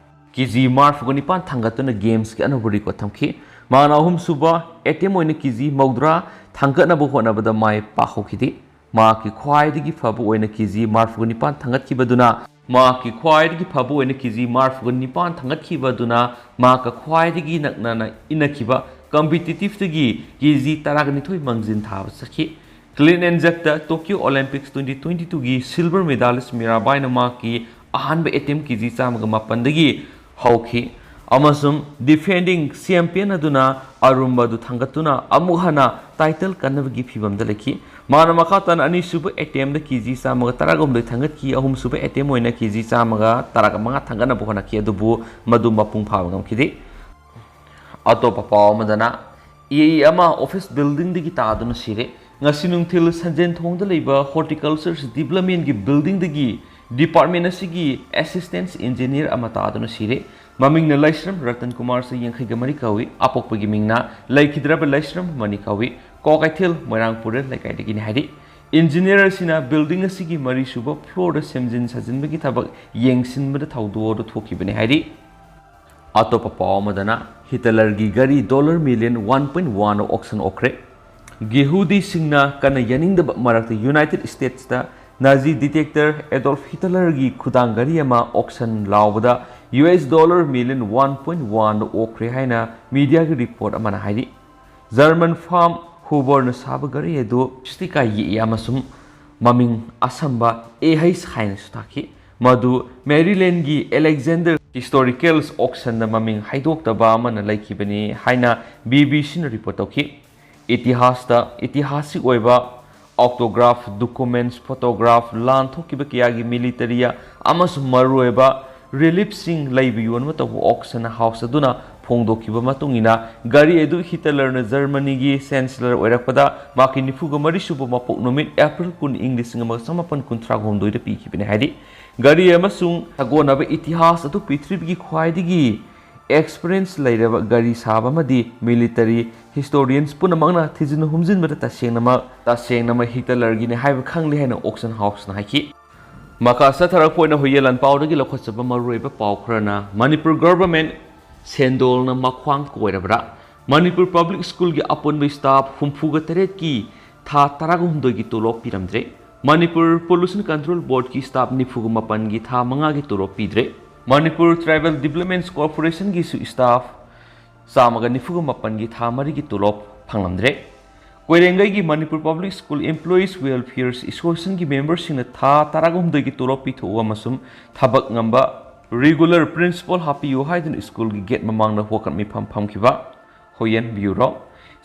ꯀꯦ ꯖꯤ ꯃꯔꯐꯨꯒ ꯅꯤꯄꯥꯟ ꯊꯥꯡꯒꯠꯇꯨꯅ ꯒꯦꯝꯁꯀꯤ ꯑꯅꯧꯕ ꯔꯦꯀꯣꯔꯗ ꯊꯝꯈꯤ꯫ ꯃꯍꯥꯛꯅ ꯑꯍꯨꯝꯁꯨꯕ ꯑꯦꯇꯦꯝ ꯑꯣꯏꯅ ꯀꯦ ꯖꯤ ꯃꯧꯗ꯭ꯔꯥ ꯊꯥꯡꯒꯠꯅꯕ ꯍꯣꯠꯅꯕꯗ ꯃꯥꯏ ꯄꯥꯛꯍꯧꯈꯤꯗꯦ꯫ ꯃꯍꯥꯛꯀꯤ ꯈ꯭ꯋꯥꯏꯗꯒꯤ ꯐꯕ ꯑꯣꯏꯅ ꯀꯦ ꯖꯤ ꯃꯔꯐꯨꯒ ꯅꯤꯄꯥꯟ ꯊꯥꯡꯒꯠꯈꯤꯕꯗꯨꯅ, ꯃꯍꯥꯛꯀꯤ ꯈ꯭ꯋꯥꯏꯗꯒꯤ ꯐꯕ ꯑꯣꯏꯅ ꯀꯦ ꯖꯤ ꯃꯔꯐꯨꯒ ꯅꯤꯄꯥꯟ ꯊꯥꯡꯒꯠꯈꯤꯕꯗꯨꯅ ꯃꯍꯥꯛꯀ ꯈ꯭ꯋꯥꯏꯗꯒꯤ ꯅꯛꯅꯅ ꯏꯟꯅꯈꯤꯕ ꯀꯝꯄꯤꯇꯤꯇꯤꯚꯇꯒꯤ ꯀꯦ ꯖꯤ ꯇꯔꯥꯒ ꯅꯤꯊꯣꯏ ꯃꯥꯡꯖꯤꯟ ꯊꯥꯕ ꯆꯠꯈꯤ꯫ ꯀ꯭ꯂꯤꯟ ꯑꯦꯟ ꯖꯔꯛꯇ Tokyo Olympics twenty twenty two ꯒꯤ ꯁꯤꯜꯚꯔ ꯃꯦꯗꯥꯂꯤꯁ ꯃꯤꯔꯥꯕꯥꯏꯅ ꯃꯍꯥꯛꯀꯤ ꯑꯍꯥꯟꯕ ꯑꯦꯇꯦꯝ ꯀꯦ ꯖꯤ ꯆꯥꯝꯃꯒ ꯃꯥꯄꯟꯗꯒꯤ ꯍꯧꯈꯤ ꯑꯃꯁꯨꯡ ꯗꯤꯐꯦꯟꯗꯤꯡ ꯆꯦꯝꯄꯤꯌꯟ ꯑꯗꯨꯅ ꯑꯔꯨꯝꯕ ꯑꯗꯨ ꯊꯥꯡꯒꯠꯇꯨꯅ ꯑꯃꯨꯛ ꯍꯟꯅ ꯇꯥꯏꯇꯜ ꯀꯟꯅꯕꯒꯤ ꯐꯤꯚꯝꯗ ꯂꯩꯈꯤ꯫ ꯃꯍꯥꯛꯅ ꯃꯈꯥ ꯇꯥꯅ ꯑꯅꯤꯁꯨꯕ ꯑꯦꯇꯦꯝꯗ ꯀꯦ ꯖꯤ ꯆꯥꯝꯃꯒ ꯇꯔꯥꯍꯨꯝꯗꯣꯏ ꯊꯥꯡꯒꯠꯈꯤ, ꯑꯍꯨꯝꯁꯨꯕ ꯑꯦꯇꯦꯝ ꯑꯣꯏꯅ ꯀꯦ ꯖꯤ ꯆꯥꯝꯃꯒ ꯇꯔꯥꯒ ꯃꯉꯥ ꯊꯥꯡꯒꯠꯅꯕ ꯍꯣꯠꯅꯈꯤ, ꯑꯗꯨꯕꯨ ꯃꯗꯨ ꯃꯄꯨꯡ ꯐꯥꯕ ꯉꯝꯈꯤꯗꯦ꯫ ꯑꯇꯣꯞꯄ ꯄꯥꯎ ꯑꯃꯗꯅ, ꯑꯦ ꯏ ꯑꯃ ꯑꯣꯐꯤꯁ ꯕꯤꯜꯗꯤꯡꯗꯒꯤ ꯇꯥꯗꯨꯅ ꯁꯤꯔꯦ꯫ ꯉꯁꯤ ꯅꯨꯡꯊꯤꯜ ꯁꯟꯖꯦꯟꯊꯣꯡꯗ ꯂꯩꯕ ꯍꯣꯔꯇꯤꯀꯜꯆꯔ ꯗꯤꯕ꯭ꯂꯞꯃꯦꯟꯒꯤ ꯕꯤꯜꯗꯤꯡꯗꯒꯤ ꯗꯤꯄꯥꯔꯠꯃꯦꯟ ꯑꯁꯤꯒꯤ ꯑꯦꯁꯤꯁꯇꯦꯟꯁ ꯏꯟꯖꯤꯅꯤꯌꯔ ꯑꯃ ꯇꯥꯗꯨꯅ ꯁꯤꯔꯦ꯫ ꯃꯃꯤꯡꯅ ꯂꯩꯁ꯭ꯔꯝ ꯔꯇꯟ ꯀꯨꯃꯥꯔ, ꯆꯍꯤ ꯌꯥꯡꯈꯩꯒ ꯃꯔꯤ ꯀꯧꯏ꯫ ꯑꯄꯣꯛꯄꯒꯤ ꯃꯤꯡꯅ ꯂꯩꯈꯤꯗ꯭ꯔꯕ ꯂꯩꯁ꯭ꯔꯝ ꯃꯅꯤ ꯀꯧꯏ꯫ ꯀ꯭ꯋꯥꯀꯩꯊꯦꯜ ꯃꯣꯏꯔꯥꯡꯄꯨꯔꯦꯜ ꯂꯩꯀꯥꯏꯗꯒꯤꯅꯤ ꯍꯥꯏꯔꯤ꯫ ꯏꯟꯖꯤꯅꯤꯌꯔ ꯑꯁꯤꯅ ꯕꯤꯜꯗꯤꯡ ꯑꯁꯤꯒꯤ ꯃꯔꯤꯁꯨꯕ ꯐ꯭ꯂꯣꯔꯗ ꯁꯦꯝꯖꯤꯟ ꯁꯥꯖꯤꯟꯕꯒꯤ ꯊꯕꯛ ꯌꯦꯡꯁꯤꯟꯕꯗ ꯊꯧꯗꯣꯛ ꯋꯥꯗ ꯊꯣꯛꯈꯤꯕꯅꯤ ꯍꯥꯏꯔꯤ꯫ ꯑꯇꯣꯞꯄ ꯄꯥꯎ ꯑꯃꯗꯅ, ꯍꯤꯇꯂꯔꯒꯤ ꯒꯥꯔꯤ dollar million one point one auction ꯑꯣꯛꯈ꯭ꯔꯦ꯫ ꯌꯦꯍꯨꯗꯤꯁꯤꯡꯅ ꯀꯟꯅ ꯌꯥꯅꯤꯡꯗꯕ ꯃꯔꯛꯇ ꯌꯨꯅꯥꯏꯇꯦꯗ ꯁ꯭ꯇꯦꯠꯁꯇ ꯅꯥꯖꯤ ꯗꯤꯛꯇꯦꯇꯔ ꯑꯦꯗꯣꯜꯐ ꯍꯤꯇꯂꯔꯒꯤ ꯈꯨꯗꯥꯡ ꯒꯥꯔꯤ ꯑꯃ ꯑꯣꯛꯁꯟ ꯂꯥꯎꯕꯗ U S dollar million one point one ꯑꯣꯛꯈ꯭ꯔꯦ ꯍꯥꯏꯅ ꯃꯤꯗꯤꯌꯥꯒꯤ ꯔꯤꯄꯣꯔꯠ ꯑꯃꯅ ꯍꯥꯏꯔꯤ꯫ ꯖꯔꯃꯟ ꯐꯥꯝ ꯍꯨꯕꯔꯅ ꯁꯥꯕ ꯒꯥꯔꯤ ꯑꯗꯨ ꯁ꯭ꯋꯥꯁꯇꯤꯀꯥ ꯌꯦꯛꯏ ꯑꯃꯁꯨꯡ ꯃꯃꯤꯡ ꯑꯁꯝꯕ ꯑꯦ ꯍꯩꯆ ꯍꯥꯏꯅꯁꯨ ꯊꯥꯈꯤ꯫ ꯃꯗꯨ ꯃꯦꯔꯤꯂꯦꯟꯒꯤ ꯑꯦꯂꯦꯛꯖꯦꯟꯗꯔ ꯍꯤꯁꯇꯣꯔꯤꯀꯦꯜꯁ ꯑꯣꯛꯁꯟꯗ ꯃꯃꯤꯡ ꯍꯥꯏꯗꯣꯛꯇꯕ ꯑꯃꯅ ꯂꯩꯈꯤꯕꯅꯤ ꯍꯥꯏꯅ ꯕꯤ ꯕꯤ ꯁꯤꯅ ꯔꯤꯄꯣꯔꯠ ꯇꯧꯈꯤ꯫ ꯏꯇꯤꯍꯥꯁꯇ, ꯏꯇꯤꯍꯥꯁꯤꯛ ꯑꯣꯏꯕ ꯑꯣꯇꯣꯒ꯭ꯔꯥꯐ, ꯗꯣꯀꯨꯃꯦꯟꯠꯁ, ꯐꯣꯇꯣꯒ꯭ꯔꯥꯐ, ꯂꯥꯟ ꯊꯣꯛꯈꯤꯕ ꯀꯌꯥꯒꯤ ꯃꯤꯂꯤꯇꯔꯤ ꯑꯃꯁꯨꯡ ꯃꯔꯨꯑꯣꯏꯕ ꯔꯤꯂꯤꯞꯁꯤꯡ ꯂꯩꯕ ꯌꯣꯟꯕ ꯇꯧꯕ ꯑꯣꯛꯁꯟ ꯍꯥꯎꯁ ꯑꯗꯨꯅ ꯐꯣꯡꯗꯣꯛꯈꯤꯕ ꯃꯇꯨꯡ ꯏꯟꯅ, ꯒꯥꯔꯤ ꯑꯗꯨ ꯍꯤꯇꯂꯔꯅ ꯖꯔꯃꯅꯤꯒꯤ ꯆꯦꯟꯁꯦꯂꯔ ꯑꯣꯏꯔꯛꯄꯗ ꯃꯍꯥꯛꯀꯤ ꯅꯤꯐꯨꯒ ꯃꯔꯤ ꯁꯨꯕ ꯃꯄꯣꯛ ꯅꯨꯃꯤꯠ, ꯑꯦꯄ꯭ꯔꯤꯜ ꯀꯨꯟ, ꯏꯪ ꯂꯤꯁꯤꯡ ꯑꯃꯒ ꯆꯃꯥꯄꯟ ꯀꯨꯟꯊ꯭ꯔꯥ ꯍꯨꯝꯗꯣꯏꯗ ꯄꯤꯈꯤꯕꯅꯤ ꯍꯥꯏꯔꯤ꯫ ꯒꯥꯔꯤ ꯑꯃꯁꯨꯡ ꯁꯥꯒꯣꯟꯅꯕ ꯏꯇꯤꯍꯥꯁ ꯑꯗꯨ ꯄ꯭ꯔꯤꯊꯤꯕꯤꯒꯤ ꯈ꯭ꯋꯥꯏꯗꯒꯤ ꯑꯦꯛꯁꯄꯤꯔꯤꯌꯦꯟꯁ ꯂꯩꯔꯕ ꯒꯥꯔꯤ ꯁꯥꯕ ꯑꯃꯗꯤ ꯃꯤꯂꯤꯇꯔꯤ ꯍꯤꯁꯇꯣꯔꯤꯌꯟꯁ ꯄꯨꯝꯅꯃꯛꯅ ꯊꯤꯖꯤꯟ ꯍꯨꯝꯖꯤꯟꯕꯗ ꯇꯁꯦꯡꯅꯃꯛ, ꯇꯁꯦꯡꯅꯃꯛ ꯍꯤꯇꯂꯔꯒꯤꯅꯤ ꯍꯥꯏꯕ ꯈꯪꯂꯦ ꯍꯥꯏꯅ ꯑꯣꯛꯁꯟ ꯍꯥꯎꯁꯅ ꯍꯥꯏꯈꯤ꯫ ꯃꯈꯥ ꯆꯠꯊꯔꯛꯄ ꯑꯣꯏꯅ ꯍꯨꯏꯌꯦꯟ ꯂꯥꯟꯄꯥꯎꯗꯒꯤ ꯂꯧꯈꯠꯆꯕ ꯃꯔꯨꯑꯣꯏꯕ ꯄꯥꯎ ꯈꯔꯅ, ꯃꯅꯤꯄꯨꯔ ꯒꯚꯔꯟꯃꯦꯟꯠ ꯁꯦꯟꯗꯣꯜꯅ ꯃꯈ꯭ꯋꯥꯡ ꯀꯣꯏꯔꯕ꯭ꯔꯥ? ꯃꯅꯤꯄꯨꯔ ꯄꯕ꯭ꯂꯤꯛ ꯁ꯭ꯀꯨꯜꯒꯤ ꯑꯄꯨꯟꯕ ꯁ꯭ꯇꯥꯐ ꯍꯨꯝꯐꯨꯒ ꯇꯔꯦꯠꯀꯤ ꯊꯥ ꯇꯔꯥꯒ ꯍꯨꯝꯗꯣꯏꯒꯤ ꯇꯣꯂꯣꯞ ꯄꯤꯔꯝꯗ꯭ꯔꯦ꯫ ꯃꯅꯤꯄꯨꯔ ꯄꯣꯂꯨꯁꯟ ꯀꯟꯇ꯭ꯔꯣꯜ ꯕꯣꯔꯗꯀꯤ ꯁ꯭ꯇꯥꯐ ꯅꯤꯐꯨꯒ ꯃꯥꯄꯟꯒꯤ ꯊꯥ ꯃꯉꯥꯒꯤ ꯇꯣꯂꯣꯞ ꯄꯤꯗ꯭ꯔꯦ꯫ ꯃꯅꯤꯄꯨꯔ ꯇ꯭ꯔꯥꯏꯕꯦꯜ ꯗꯤꯕ꯭ꯂꯞꯃꯦꯟꯠꯁ ꯀꯣꯔꯄꯣꯔꯦꯁꯟꯒꯤꯁꯨ ꯁ꯭ꯇꯥꯐ ꯆꯥꯝꯃꯒ ꯅꯤꯐꯨꯒ ꯃꯥꯄꯟꯒꯤ ꯊꯥ ꯃꯔꯤꯒꯤ ꯇꯣꯂꯣꯞ ꯐꯪꯂꯝꯗ꯭ꯔꯦ꯫ ꯀꯣꯏꯔꯦꯡꯒꯩꯒꯤ Manipur public school employees welfare ꯑꯦꯁꯣꯁꯤꯌꯦꯁꯟꯒꯤ ꯃꯦꯝꯕꯔꯁꯤꯡꯅ ꯊꯥ ꯇꯔꯥꯒ ꯍꯨꯝꯗꯣꯏꯒꯤ ꯇꯣꯂꯣꯞ ꯄꯤꯊꯣꯛꯎ ꯑꯃꯁꯨꯡ ꯊꯕꯛ ꯉꯝꯕ ꯔꯤꯒꯨꯂꯔ ꯄ꯭ꯔꯤꯟꯁꯤꯄꯥꯜ ꯍꯥꯞꯄꯤꯌꯨ ꯍꯥꯏꯗꯨꯅ ꯁ꯭ꯀꯨꯜꯒꯤ ꯒꯦꯠ ꯃꯃꯥꯡꯗ ꯋꯥꯀꯠ ꯃꯤꯐꯝ ꯐꯝꯈꯤꯕ꯫ ꯍꯣꯌꯦꯟ ꯕ꯭ꯌꯨꯔꯣ꯫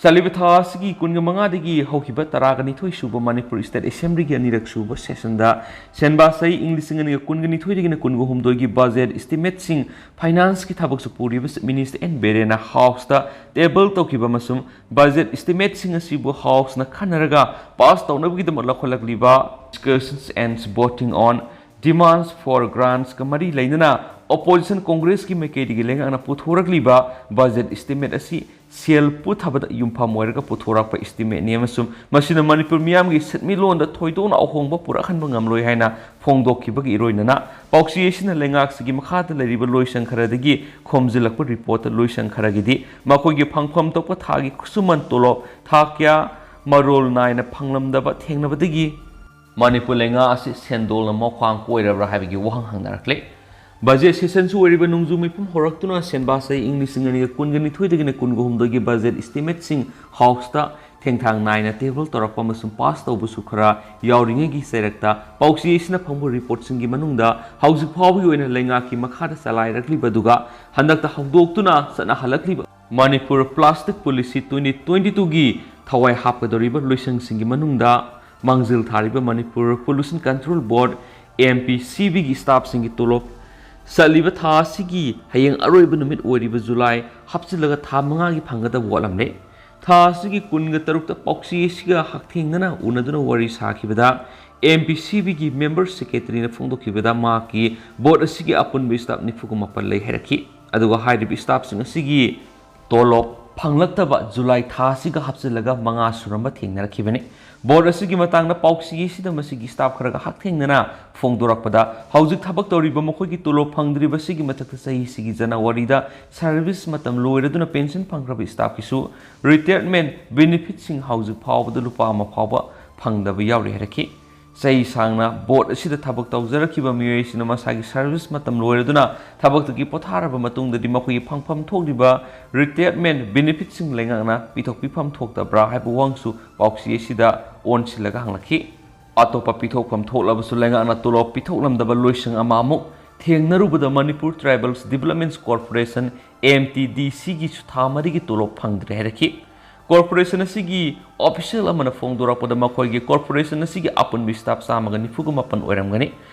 ꯆꯠꯂꯤꯕ ꯊꯥ ꯑꯁꯤꯒꯤ ꯀꯨꯟꯒ ꯃꯉꯥꯗꯒꯤ ꯍꯧꯈꯤꯕ ꯇꯔꯥꯒ ꯅꯤꯊꯣꯏ ꯁꯨꯕ ꯃꯅꯤꯄꯨꯔ ꯁ꯭ꯇꯦꯠ ꯑꯦꯁꯦꯝꯕ꯭ꯂꯤꯒꯤ ꯑꯅꯤꯔꯛ ꯁꯨꯕ ꯁꯦꯁꯟꯗ ꯁꯦꯟꯕꯥꯁꯩ ꯏꯪ ꯂꯤꯁꯤꯡ ꯑꯅꯤꯒ ꯀꯨꯟꯒ ꯅꯤꯊꯣꯏꯗꯒꯤꯅ ꯀꯨꯟꯒ ꯍꯨꯝꯗꯣꯏꯒꯤ ꯕꯖꯦꯠ ꯏꯁꯇꯤꯃꯦꯠꯁꯤꯡ, ꯐꯥꯏꯅꯥꯟꯁꯀꯤ ꯊꯕꯛꯁꯨ ꯄꯨꯔꯤꯕ ꯆꯤꯐ ꯃꯤꯅꯤꯁꯇꯔ ꯑꯦꯟ ꯕꯤꯔꯦꯟꯅ ꯍꯥꯎꯁꯇ ꯇꯦꯕꯜ ꯇꯧꯈꯤꯕ ꯑꯃꯁꯨꯡ ꯕꯖꯦꯠ ꯏꯁꯇꯤꯃꯦꯠꯁꯤꯡ ꯑꯁꯤꯕꯨ ꯍꯥꯎꯁꯅ ꯈꯟꯅꯔꯒ ꯄꯥꯁ ꯇꯧꯅꯕꯒꯤꯗꯃꯛ ꯂꯧꯈꯠꯂꯛꯂꯤꯕ Discussions and Voting on Demands for Grantsꯀ ꯃꯔꯤ ꯂꯩꯅꯅ Opposition Congressꯀꯤ ꯃꯥꯏꯀꯩꯗꯒꯤ ꯂꯩꯉꯥꯛꯅ ꯄꯨꯊꯣꯔꯛꯂꯤꯕ budget estimate ꯑꯁꯤ ꯁꯦꯜ ꯄꯨꯊꯕꯗ ꯌꯨꯝꯐꯝ ꯑꯣꯏꯔꯒ ꯄꯨꯊꯣꯔꯛꯄ estimateꯅꯤ ꯑꯃꯁꯨꯡ ꯃꯁꯤꯅ ꯃꯅꯤꯄꯨꯔ ꯃꯤꯌꯥꯝꯒꯤ ꯁꯦꯟꯃꯤꯠꯂꯣꯟꯗ ꯊꯣꯏꯗꯣꯛꯅ ꯑꯍꯣꯡꯕ ꯄꯨꯔꯛꯍꯟꯕ ꯉꯝꯂꯣꯏ ꯍꯥꯏꯅ ꯐꯣꯡꯗꯣꯛꯈꯤꯕꯒꯤ ꯏꯔꯣꯏꯅꯅ ꯄꯥꯎꯆꯦ ꯑꯁꯤꯅ ꯂꯩꯉꯥꯛꯁꯤꯒꯤ ꯃꯈꯥꯗ ꯂꯩꯔꯤꯕ ꯂꯣꯏꯁꯪ ꯈꯔꯗꯒꯤ ꯈꯣꯝꯖꯤꯜꯂꯛꯄ reportꯇ ꯂꯣꯏꯁꯪ ꯈꯔꯒꯤꯗꯤ ꯃꯈꯣꯏꯒꯤ ꯐꯪꯐꯝ ꯊꯣꯛꯄ ꯊꯥꯒꯤ ꯈꯨꯠꯁꯨꯃꯟ ꯇꯣꯂꯣꯞ ꯊꯥ ꯀꯌꯥ ꯃꯔꯣꯜ ꯅꯥꯏꯅ ꯐꯪꯂꯝꯗꯕ ꯊꯦꯡꯅꯕꯗꯒꯤ ꯃꯅꯤꯄꯨꯔ ꯂꯩꯉꯥꯛ ꯑꯁꯤ ꯁꯦꯟꯗꯣꯜꯅ ꯃꯈ꯭ꯋꯥꯡ ꯀꯣꯏꯔꯕ꯭ꯔꯥ ꯍꯥꯏꯕꯒꯤ ꯋꯥꯍꯪ ꯍꯪꯅꯔꯛꯂꯦ꯫ Budget sessionꯁꯨ ꯑꯣꯏꯔꯤꯕ ꯅꯣꯡꯖꯨ ꯃꯤꯐꯝ ꯍꯧꯔꯛꯇꯨꯅ ꯁꯦꯟꯕꯥ ꯆꯍꯤ ꯏꯪ ꯂꯤꯁꯤꯡ ꯑꯅꯤꯒ ꯀꯨꯟꯒ ꯅꯤꯊꯣꯏꯗꯒꯤꯅ ꯀꯨꯟꯒ ꯍꯨꯝꯗꯣꯏꯒꯤ budget estimateꯁꯤꯡ Houseꯇ ꯊꯦꯡꯊꯥꯡ ꯅꯥꯏꯅ table ꯇꯧꯔꯛꯄ ꯑꯃꯁꯨꯡ pass ꯇꯧꯕꯁꯨ ꯈꯔ ꯌꯥꯎꯔꯤꯉꯩꯒꯤ ꯆꯩꯔꯛꯇ ꯄꯥꯎꯆꯦ ꯑꯁꯤꯅ ꯐꯪꯕ reportꯁꯤꯡꯒꯤ ꯃꯅꯨꯡꯗ ꯍꯧꯖꯤꯛ ꯐꯥꯎꯕꯒꯤ ꯑꯣꯏꯅ ꯂꯩꯉꯥꯛꯀꯤ ꯃꯈꯥꯗ ꯆꯂꯥꯏꯔꯛꯂꯤꯕ ꯑꯗꯨꯒ ꯍꯟꯗꯛꯇ ꯍꯧꯗꯣꯛꯇꯨꯅ ꯆꯠꯅꯍꯜꯂꯛꯂꯤꯕ Manipur Plastic Policy twenty twenty twoꯒꯤ ꯊꯋꯥꯏ ꯍꯥꯞꯀꯗꯧꯔꯤꯕ ꯂꯣꯏꯁꯪꯁꯤꯡꯒꯤ ꯃꯅꯨꯡꯗ ꯃꯥꯡꯖꯤꯜ ꯊꯥꯔꯤꯕ Manipur Pollution Control Board, MPCBꯒꯤ staffꯁꯤꯡꯒꯤ ꯇꯣꯂꯣꯞ ꯆꯠꯂꯤꯕ ꯊꯥ ꯑꯁꯤꯒꯤ ꯍꯌꯦꯡ ꯑꯔꯣꯏꯕ ꯅꯨꯃꯤꯠ ꯑꯣꯏꯔꯤꯕ ꯖꯨꯂꯥꯏ ꯍꯥꯞꯆꯤꯜꯂꯒ ꯊꯥ ꯃꯉꯥꯒꯤ ꯐꯪꯒꯗꯕ ꯋꯥꯠꯂꯝꯂꯦ꯫ ꯊꯥ ꯑꯁꯤꯒꯤ ꯀꯨꯟꯒ ꯇꯔꯨꯛꯇ ꯄꯥꯎꯆꯦ ꯑꯁꯤꯒ ꯍꯛꯊꯦꯡꯅꯅ ꯎꯅꯗꯨꯅ ꯋꯥꯔꯤ ꯁꯥꯈꯤꯕꯗ MPCBꯒꯤ member secretaryꯅ ꯐꯣꯡꯗꯣꯛꯈꯤꯕꯗ ꯃꯍꯥꯛꯀꯤ board ꯑꯁꯤꯒꯤ ꯑꯄꯨꯟꯕ staff ꯅꯤꯐꯨꯒ ꯃꯥꯄꯟ ꯂꯩ ꯍꯥꯏꯔꯛꯈꯤ꯫ ꯑꯗꯨꯒ ꯍꯥꯏꯔꯤꯕ staffꯁꯤꯡ ꯑꯁꯤꯒꯤ ꯇꯣꯂꯣꯞ ꯐꯪꯂꯛꯇꯕ ꯖꯨꯂꯥꯏ ꯊꯥ ꯑꯁꯤꯒ ꯍꯥꯞꯆꯤꯜꯂꯒ ꯃꯉꯥ ꯁꯨꯔꯝꯕ ꯊꯦꯡꯅꯔꯛꯈꯤꯕꯅꯤ꯫ Board ꯑꯁꯤꯒꯤ ꯃꯇꯥꯡꯗ ꯄꯥꯎꯆꯦ ꯑꯁꯤꯗ ꯃꯁꯤꯒꯤ staff ꯈꯔꯒ ꯍꯛꯊꯦꯡꯅꯅ ꯐꯣꯡꯗꯣꯔꯛꯄꯗ ꯍꯧꯖꯤꯛ ꯊꯕꯛ ꯇꯧꯔꯤꯕ ꯃꯈꯣꯏꯒꯤ ꯇꯣꯂꯣꯞ ꯐꯪꯗ꯭ꯔꯤꯕꯁꯤꯒꯤ ꯃꯊꯛꯇ ꯆꯍꯤꯁꯤꯒꯤ ꯖꯅꯋꯥꯔꯤꯗ service ꯃꯇꯝ ꯂꯣꯏꯔꯗꯨꯅ pension ꯐꯪꯈ꯭ꯔꯕ staffꯀꯤꯁꯨ retirement benefitꯁꯤꯡ ꯍꯧꯖꯤꯛ ꯐꯥꯎꯕꯗ ꯂꯨꯄꯥ ꯑꯃ ꯐꯥꯎꯕ ꯐꯪꯗꯕ ꯌꯥꯎꯔꯤ ꯍꯥꯏꯔꯛꯈꯤ꯫ ꯆꯍꯤ ꯁꯥꯡꯅ board ꯑꯁꯤꯗ ꯊꯕꯛ ꯇꯧꯖꯔꯛꯈꯤꯕ ꯃꯤꯑꯣꯏꯁꯤꯡꯅ ꯃꯁꯥꯒꯤ service ꯃꯇꯝ ꯂꯣꯏꯔꯗꯨꯅ ꯊꯕꯛꯇꯒꯤ ꯄꯣꯊꯥꯔꯕ ꯃꯇꯨꯡꯗꯗꯤ ꯃꯈꯣꯏꯒꯤ ꯐꯪꯐꯝ ꯊꯣꯛꯂꯤꯕ retirement benefitꯁꯤꯡ ꯂꯩꯉꯥꯛꯅ ꯄꯤꯊꯣꯛꯄꯤꯐꯝ ꯊꯣꯛꯇꯕ꯭ꯔꯥ ꯍꯥꯏꯕ ꯋꯥꯍꯪꯁꯨ ꯄꯥꯎꯆꯦ ꯑꯁꯤꯗ ꯑꯣꯟꯁꯤꯜꯂꯒ ꯍꯪꯂꯛꯈꯤ꯫ ꯑꯇꯣꯞꯄ ꯄꯤꯊꯣꯛꯐꯝ ꯊꯣꯛꯂꯕꯁꯨ ꯂꯩꯉꯥꯛꯅ ꯇꯣꯂꯣꯞ ꯄꯤꯊꯣꯛꯂꯝꯗꯕ ꯂꯣꯏꯁꯪ ꯑꯃ ꯑꯃꯨꯛ ꯊꯦꯡꯅꯔꯨꯕꯗ Manipur Tribals Development Corporation, MTDCꯒꯤꯁꯨ ꯊꯥ ꯃꯔꯤꯒꯤ ꯇꯣꯂꯣꯞ ꯐꯪꯗ꯭ꯔꯦ ꯍꯥꯏꯔꯛꯈꯤ꯫ Corporation ꯑꯁꯤꯒꯤ official ꯑꯃꯅ ꯐꯣꯡꯗꯣꯔꯛꯄꯗ ꯃꯈꯣꯏꯒꯤ corporation ꯑꯁꯤꯒꯤ ꯑꯄꯨꯟꯕ staff ꯆꯥꯝꯃꯒ ꯅꯤꯐꯨꯒ ꯃꯥꯄꯟ ꯑꯣꯏꯔꯝꯒꯅꯤ꯫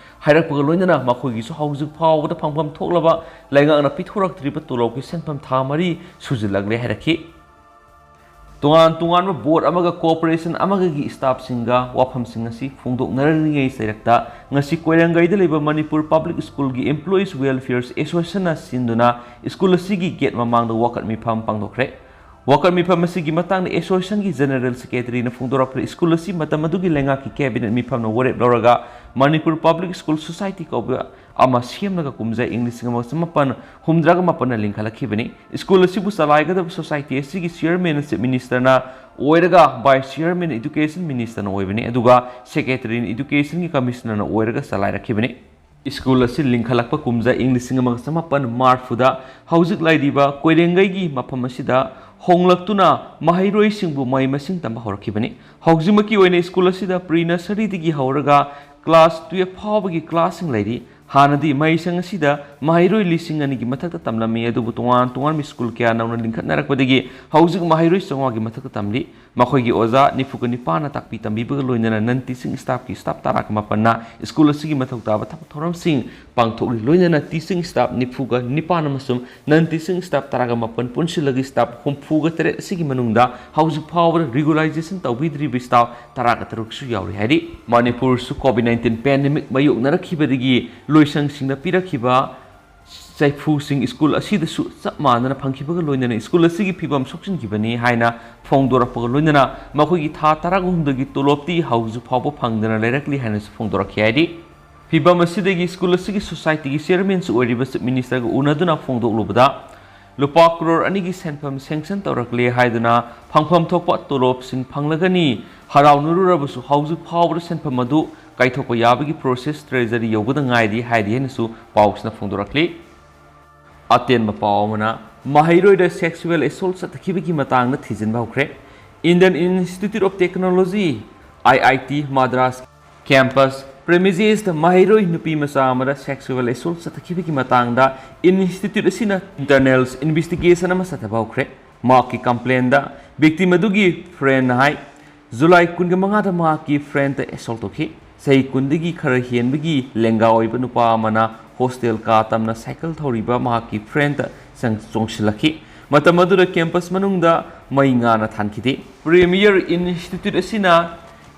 ꯍꯥꯏꯔꯛꯄꯒ ꯂꯣꯏꯅꯅ ꯃꯈꯣꯏꯒꯤꯁꯨ ꯍꯧꯖꯤꯛ ꯐꯥꯎꯕꯗ ꯐꯪꯐꯝ ꯊꯣꯛꯂꯕ ꯂꯩꯉꯥꯛꯅ ꯄꯤꯊꯣꯔꯛꯇ꯭ꯔꯤꯕ ꯇꯣꯂꯣꯞꯀꯤ ꯁꯦꯟꯐꯝ ꯊꯥ ꯃꯔꯤ ꯁꯨꯖꯤꯜꯂꯛꯂꯦ ꯍꯥꯏꯔꯛꯈꯤ꯫ ꯇꯣꯉꯥꯟ ꯇꯣꯉꯥꯟꯕ ꯕꯣꯔꯗ ꯑꯃꯒ ꯀꯣꯑꯣꯄꯔꯦꯁꯟ ꯑꯃꯒꯒꯤ ꯁ꯭ꯇꯥꯐꯁꯤꯡꯒ ꯋꯥꯐꯝꯁꯤꯡ ꯑꯁꯤ ꯐꯣꯡꯗꯣꯛꯅꯔꯤꯉꯩ ꯆꯩꯔꯛꯇ ꯉꯁꯤ ꯀꯣꯏꯔꯦꯡꯒꯩꯗ ꯂꯩꯕ ꯃꯅꯤꯄꯨꯔ ꯄꯕ꯭ꯂꯤꯛ ꯁ꯭ꯀꯨꯜꯒꯤ ꯏꯝꯄ꯭ꯂꯣꯌꯤꯁ ꯋꯦꯜꯐꯤꯌꯔ ꯑꯦꯁꯣꯁꯤꯌꯦꯁꯟꯅ ꯁꯤꯟꯗꯨꯅ ꯁ꯭ꯀꯨꯜ ꯑꯁꯤꯒꯤ ꯒꯦꯠ ꯃꯃꯥꯡꯗ ꯋꯥꯀꯠ ꯃꯤꯐꯝ ꯄꯥꯡꯊꯣꯛꯈ꯭ꯔꯦ꯫ ꯋꯥꯀꯠ ꯃꯤꯐꯝ ꯑꯁꯤꯒꯤ ꯃꯇꯥꯡꯗ ꯑꯦꯁꯣꯁꯤꯌꯦꯁꯟꯒꯤ ꯖꯦꯅꯔꯦꯜ ꯁꯦꯀ꯭ꯔꯦꯇꯔꯤꯅ ꯐꯣꯡꯗꯣꯔꯛꯄꯗ, ꯁ꯭ꯀꯨꯜ ꯑꯁꯤ ꯃꯇꯝ ꯑꯗꯨꯒꯤ ꯂꯩꯉꯥꯛꯀꯤ ꯀꯦꯕꯤꯅꯦꯠ ꯃꯤꯐꯝꯅ ꯋꯥꯔꯦꯞ ꯂꯧꯔꯒ ꯃꯅꯤꯄꯨꯔ ꯄꯕ꯭ꯂꯤꯛ ꯁ꯭ꯀꯨꯜ ꯁꯣꯁꯥꯏꯇꯤ ꯀꯧꯕ ꯑꯃ ꯁꯦꯝꯂꯒ ꯀꯨꯝꯖꯥ ꯏꯪ ꯂꯤꯁꯤꯡ ꯑꯃꯒ ꯆꯃꯥꯄꯟ ꯍꯨꯝꯗ꯭ꯔꯥꯒ ꯃꯥꯄꯟꯅ ꯂꯤꯡꯈꯠꯂꯛꯈꯤꯕꯅꯤ꯫ ꯁ꯭ꯀꯨꯜ ꯑꯁꯤꯕꯨ ꯆꯂꯥꯏꯒꯗꯕ ꯁꯣꯁꯥꯏꯇꯤ ꯑꯁꯤꯒꯤ ꯆꯤꯌꯔꯃꯦꯟ ꯆꯤꯐ ꯃꯤꯅꯤꯁꯇꯔꯅ ꯑꯣꯏꯔꯒ, ꯚꯥꯏꯁ ꯆꯤꯌꯔꯃꯦꯟ ꯏꯗꯨꯀꯦꯁꯟ ꯃꯤꯅꯤꯁꯇꯔꯅ ꯑꯣꯏꯕꯅꯤ, ꯑꯗꯨꯒ ꯁꯦꯀ꯭ꯔꯦꯇꯔꯤꯅ ꯏꯗꯨꯀꯦꯁꯟꯒꯤ ꯀꯃꯤꯁꯅꯔꯅ ꯑꯣꯏꯔꯒ ꯆꯂꯥꯏꯔꯛꯈꯤꯕꯅꯤ꯫ ꯁ꯭ꯀꯨꯜ ꯑꯁꯤ ꯂꯤꯡꯈꯠꯂꯛꯄ ꯀꯨꯝꯖꯥ ꯏꯪ ꯂꯤꯁꯤꯡ ꯑꯃꯒ ꯆꯃꯥꯄꯟ ꯃꯔꯤꯐꯨꯗ ꯍꯧꯖꯤꯛ ꯂꯩꯔꯤꯕ ꯀꯣꯏꯔꯦꯡꯒꯩꯒꯤ ꯃꯐꯝ ꯑꯁꯤꯗ ꯍꯣꯡꯂꯛꯇꯨꯅ ꯃꯍꯩꯔꯣꯏꯁꯤꯡꯕꯨ ꯃꯍꯩ ꯃꯁꯤꯡ ꯇꯝꯕ ꯍꯧꯔꯛꯈꯤꯕꯅꯤ꯫ ꯍꯧꯖꯤꯛꯃꯛꯀꯤ ꯑꯣꯏꯅ ꯁ꯭ꯀꯨꯜ ꯑꯁꯤꯗ ꯄ꯭ꯔꯤ ꯅꯔꯁꯔꯤꯗꯒꯤ ꯍꯧꯔꯒ ꯀ꯭ꯂꯥꯁ ꯇꯨꯌꯦꯜꯐ ꯐꯥꯎꯕꯒꯤ ꯀ꯭ꯂꯥꯁꯁꯤꯡ ꯂꯩꯔꯤ꯫ ꯍꯥꯟꯅꯗꯤ ꯃꯍꯩꯁꯪ ꯑꯁꯤꯗ ꯃꯍꯩꯔꯣꯏ ꯂꯤꯁꯤꯡ ꯑꯅꯤꯒꯤ ꯃꯊꯛꯇ ꯇꯝꯂꯝꯃꯤ, ꯑꯗꯨꯕꯨ ꯇꯣꯉꯥꯟ ꯇꯣꯉꯥꯟꯕ ꯁ꯭ꯀꯨꯜ ꯀꯌꯥ ꯅꯧꯅ ꯂꯤꯡꯈꯠꯅꯔꯛꯄꯗꯒꯤ ꯍꯧꯖꯤꯛ ꯃꯍꯩꯔꯣꯏ ꯆꯥꯝꯃꯉꯥꯒꯤ ꯃꯊꯛꯇ ꯇꯝꯂꯤ꯫ ꯃꯈꯣꯏꯒꯤ ꯑꯣꯖꯥ ꯅꯤꯐꯨꯒ ꯅꯤꯄꯥꯟꯅ ꯇꯥꯛꯄꯤ ꯇꯝꯕꯤꯕꯒ ꯂꯣꯏꯅꯅ ꯅꯟ ꯇꯤꯆꯤꯡ ꯁ꯭ꯇꯥꯐꯀꯤ ꯁ꯭ꯇꯥꯐ ꯇꯔꯥꯒ ꯃꯥꯄꯟꯅ ꯁ꯭ꯀꯨꯜ ꯑꯁꯤꯒꯤ ꯃꯊꯧ ꯇꯥꯕ ꯊꯕꯛ ꯊꯧꯔꯝꯁꯤꯡ ꯄꯥꯡꯊꯣꯛꯂꯤ꯫ ꯂꯣꯏꯅꯅ ꯇꯤꯆꯤꯡ ꯁ꯭ꯇꯥꯐ ꯅꯤꯐꯨꯒ ꯅꯤꯄꯥꯟ ꯑꯃꯁꯨꯡ ꯅꯟ ꯇꯤꯆꯤꯡ ꯁ꯭ꯇꯥꯐ ꯇꯔꯥꯒ ꯃꯥꯄꯟ ꯄꯨꯟꯁꯤꯜꯂꯒ ꯁ꯭ꯇꯥꯐ ꯍꯨꯝꯐꯨꯒ ꯇꯔꯦꯠ ꯑꯁꯤꯒꯤ ꯃꯅꯨꯡꯗ ꯍꯧꯖꯤꯛ ꯐꯥꯎꯕꯗ ꯔꯤꯒꯨꯂꯥꯏꯖꯦꯁꯟ ꯇꯧꯕꯤꯗ꯭ꯔꯤꯕ ꯁ꯭ꯇꯥꯐ ꯇꯔꯥꯒ ꯇꯔꯨꯛꯁꯨ ꯌꯥꯎꯔꯤ ꯍꯥꯏꯔꯤ꯫ ꯃꯅꯤꯄꯨꯔꯁꯨ ꯀꯣꯚꯤꯗ ꯅꯥꯏꯟꯇꯤꯟ ꯄꯦꯟꯗꯦꯃꯤꯛ ꯃꯥꯌꯣꯛꯅꯔꯛꯈꯤꯕꯗꯒꯤ ꯂꯣꯏꯁꯪꯁꯤꯡꯗ ꯄꯤꯔꯛꯈꯤꯕ ꯆꯩꯐꯨꯁꯤꯡ ꯁ꯭ꯀꯨꯜ ꯑꯁꯤꯗꯁꯨ ꯆꯞ ꯃꯥꯟꯅꯅ ꯐꯪꯈꯤꯕꯒ ꯂꯣꯏꯅꯅ ꯁ꯭ꯀꯨꯜ ꯑꯁꯤꯒꯤ ꯐꯤꯕꯝ ꯁꯣꯛꯆꯤꯟꯈꯤꯕꯅꯤ ꯍꯥꯏꯅ ꯐꯣꯡꯗꯣꯔꯛꯄꯒ ꯂꯣꯏꯅꯅ ꯃꯈꯣꯏꯒꯤ ꯊꯥ ꯇꯔꯥꯒ ꯍꯨꯝꯗꯣꯏꯒꯤ ꯇꯣꯂꯣꯞꯇꯤ ꯍꯧꯖꯤꯛ ꯐꯥꯎꯕ ꯐꯪꯗꯅ ꯂꯩꯔꯛꯂꯤ ꯍꯥꯏꯅꯁꯨ ꯐꯣꯡꯗꯣꯔꯛꯈꯤ ꯍꯥꯏꯔꯤ꯫ ꯐꯤꯕꯝ ꯑꯁꯤꯗꯒꯤ ꯁ꯭ꯀꯨꯜ ꯑꯁꯤꯒꯤ ꯁꯣꯁꯥꯏꯇꯤꯒꯤ ꯆꯤꯌꯔꯃꯦꯟꯁꯨ ꯑꯣꯏꯔꯤꯕ ꯆꯤꯐ ꯃꯤꯅꯤꯁꯇꯔꯒ ꯎꯅꯗꯨꯅ ꯐꯣꯡꯗꯣꯛꯂꯨꯕꯗ, ꯂꯨꯄꯥ ꯀ꯭ꯔꯣꯔ ꯑꯅꯤꯒꯤ ꯁꯦꯟꯐꯝ ꯁꯦꯡꯁꯟ ꯇꯧꯔꯛꯂꯦ ꯍꯥꯏꯗꯨꯅ ꯐꯪꯐꯝ ꯊꯣꯛꯄ ꯇꯣꯂꯣꯞꯁꯤꯡ ꯐꯪꯂꯒꯅꯤ ꯍꯔꯥꯎꯅꯔꯨꯔꯕꯁꯨ, ꯍꯧꯖꯤꯛ ꯐꯥꯎꯕꯗ ꯁꯦꯟꯐꯝ ꯑꯗꯨ ꯀꯥꯏꯊꯣꯛꯄ ꯌꯥꯕꯒꯤ ꯄ꯭ꯔꯣꯁꯦꯁ ꯇ꯭ꯔꯦꯖꯔꯤ ꯌꯧꯕꯗ ꯉꯥꯏꯔꯤ ꯍꯥꯏꯔꯤ ꯍꯥꯏꯅꯁꯨ ꯄꯥꯎꯁꯤꯅ ꯐꯣꯡꯗꯣꯔꯛꯂꯤ꯫ ꯑꯇꯦꯟꯕ ꯄꯥꯎ ꯑꯃꯅ, ꯃꯍꯩꯔꯣꯏꯗ ꯁꯦꯛꯁꯨꯋꯦꯜ ꯑꯦꯁꯣꯜꯠ ꯆꯠꯊꯈꯤꯕꯒꯤ ꯃꯇꯥꯡꯗ ꯊꯤꯖꯤꯟꯕ ꯍꯧꯈ꯭ꯔꯦ꯫ Indian Institute of Technology, I I T Madras campus premises ꯇ ꯃꯍꯩꯔꯣꯏ ꯅꯨꯄꯤ ꯃꯆꯥ ꯑꯃꯗ ꯁꯦꯛꯁꯨꯋꯦꯜ ꯑꯦꯁꯣꯜꯠ ꯆꯠꯊꯈꯤꯕꯒꯤ ꯃꯇꯥꯡꯗ ꯏꯟꯁꯇꯤꯇ꯭ꯌꯨꯠ ꯑꯁꯤꯅ ꯏꯟꯇꯔꯅꯦꯜ ꯏꯟꯚꯦꯁꯇꯤꯒꯦꯁꯟ ꯑꯃ ꯆꯠꯊꯕ ꯍꯧꯈ꯭ꯔꯦ꯫ ꯃꯍꯥꯛꯀꯤ ꯀꯝꯄ꯭ꯂꯦꯟꯗ ꯚꯤꯛꯇꯤꯝ ꯑꯗꯨꯒꯤ ꯐ꯭ꯔꯦꯟꯅ ꯍꯥꯏ, ꯖꯨꯂꯥꯏ ꯀꯨꯟꯒ ꯃꯉꯥꯗ ꯃꯍꯥꯛꯀꯤ ꯐ꯭ꯔꯦꯟꯗ ꯑꯦꯁꯣꯜꯠ ꯇꯧꯈꯤ꯫ ꯆꯍꯤ ꯀꯨꯟꯗꯒꯤ ꯈꯔ ꯍꯦꯟꯕꯒꯤ ꯂꯦꯡꯒꯥ ꯑꯣꯏꯕ ꯅꯨꯄꯥ ꯑꯃꯅ ꯍꯣꯁꯇꯦꯜ ꯀꯥ ꯇꯝꯅ ꯁꯥꯏꯀꯜ ꯊꯧꯔꯤꯕ ꯃꯍꯥꯛꯀꯤ ꯐ꯭ꯔꯦꯟꯗ ꯆꯪ-, ꯆꯣꯡꯁꯤꯜꯂꯛꯈꯤ꯫ ꯃꯇꯝ ꯑꯗꯨꯗ campus ꯃꯅꯨꯡꯗ ꯃꯩ ꯉꯥꯅ ꯊꯥꯟꯈꯤꯗꯦ꯫ Premier Institute ꯑꯁꯤꯅ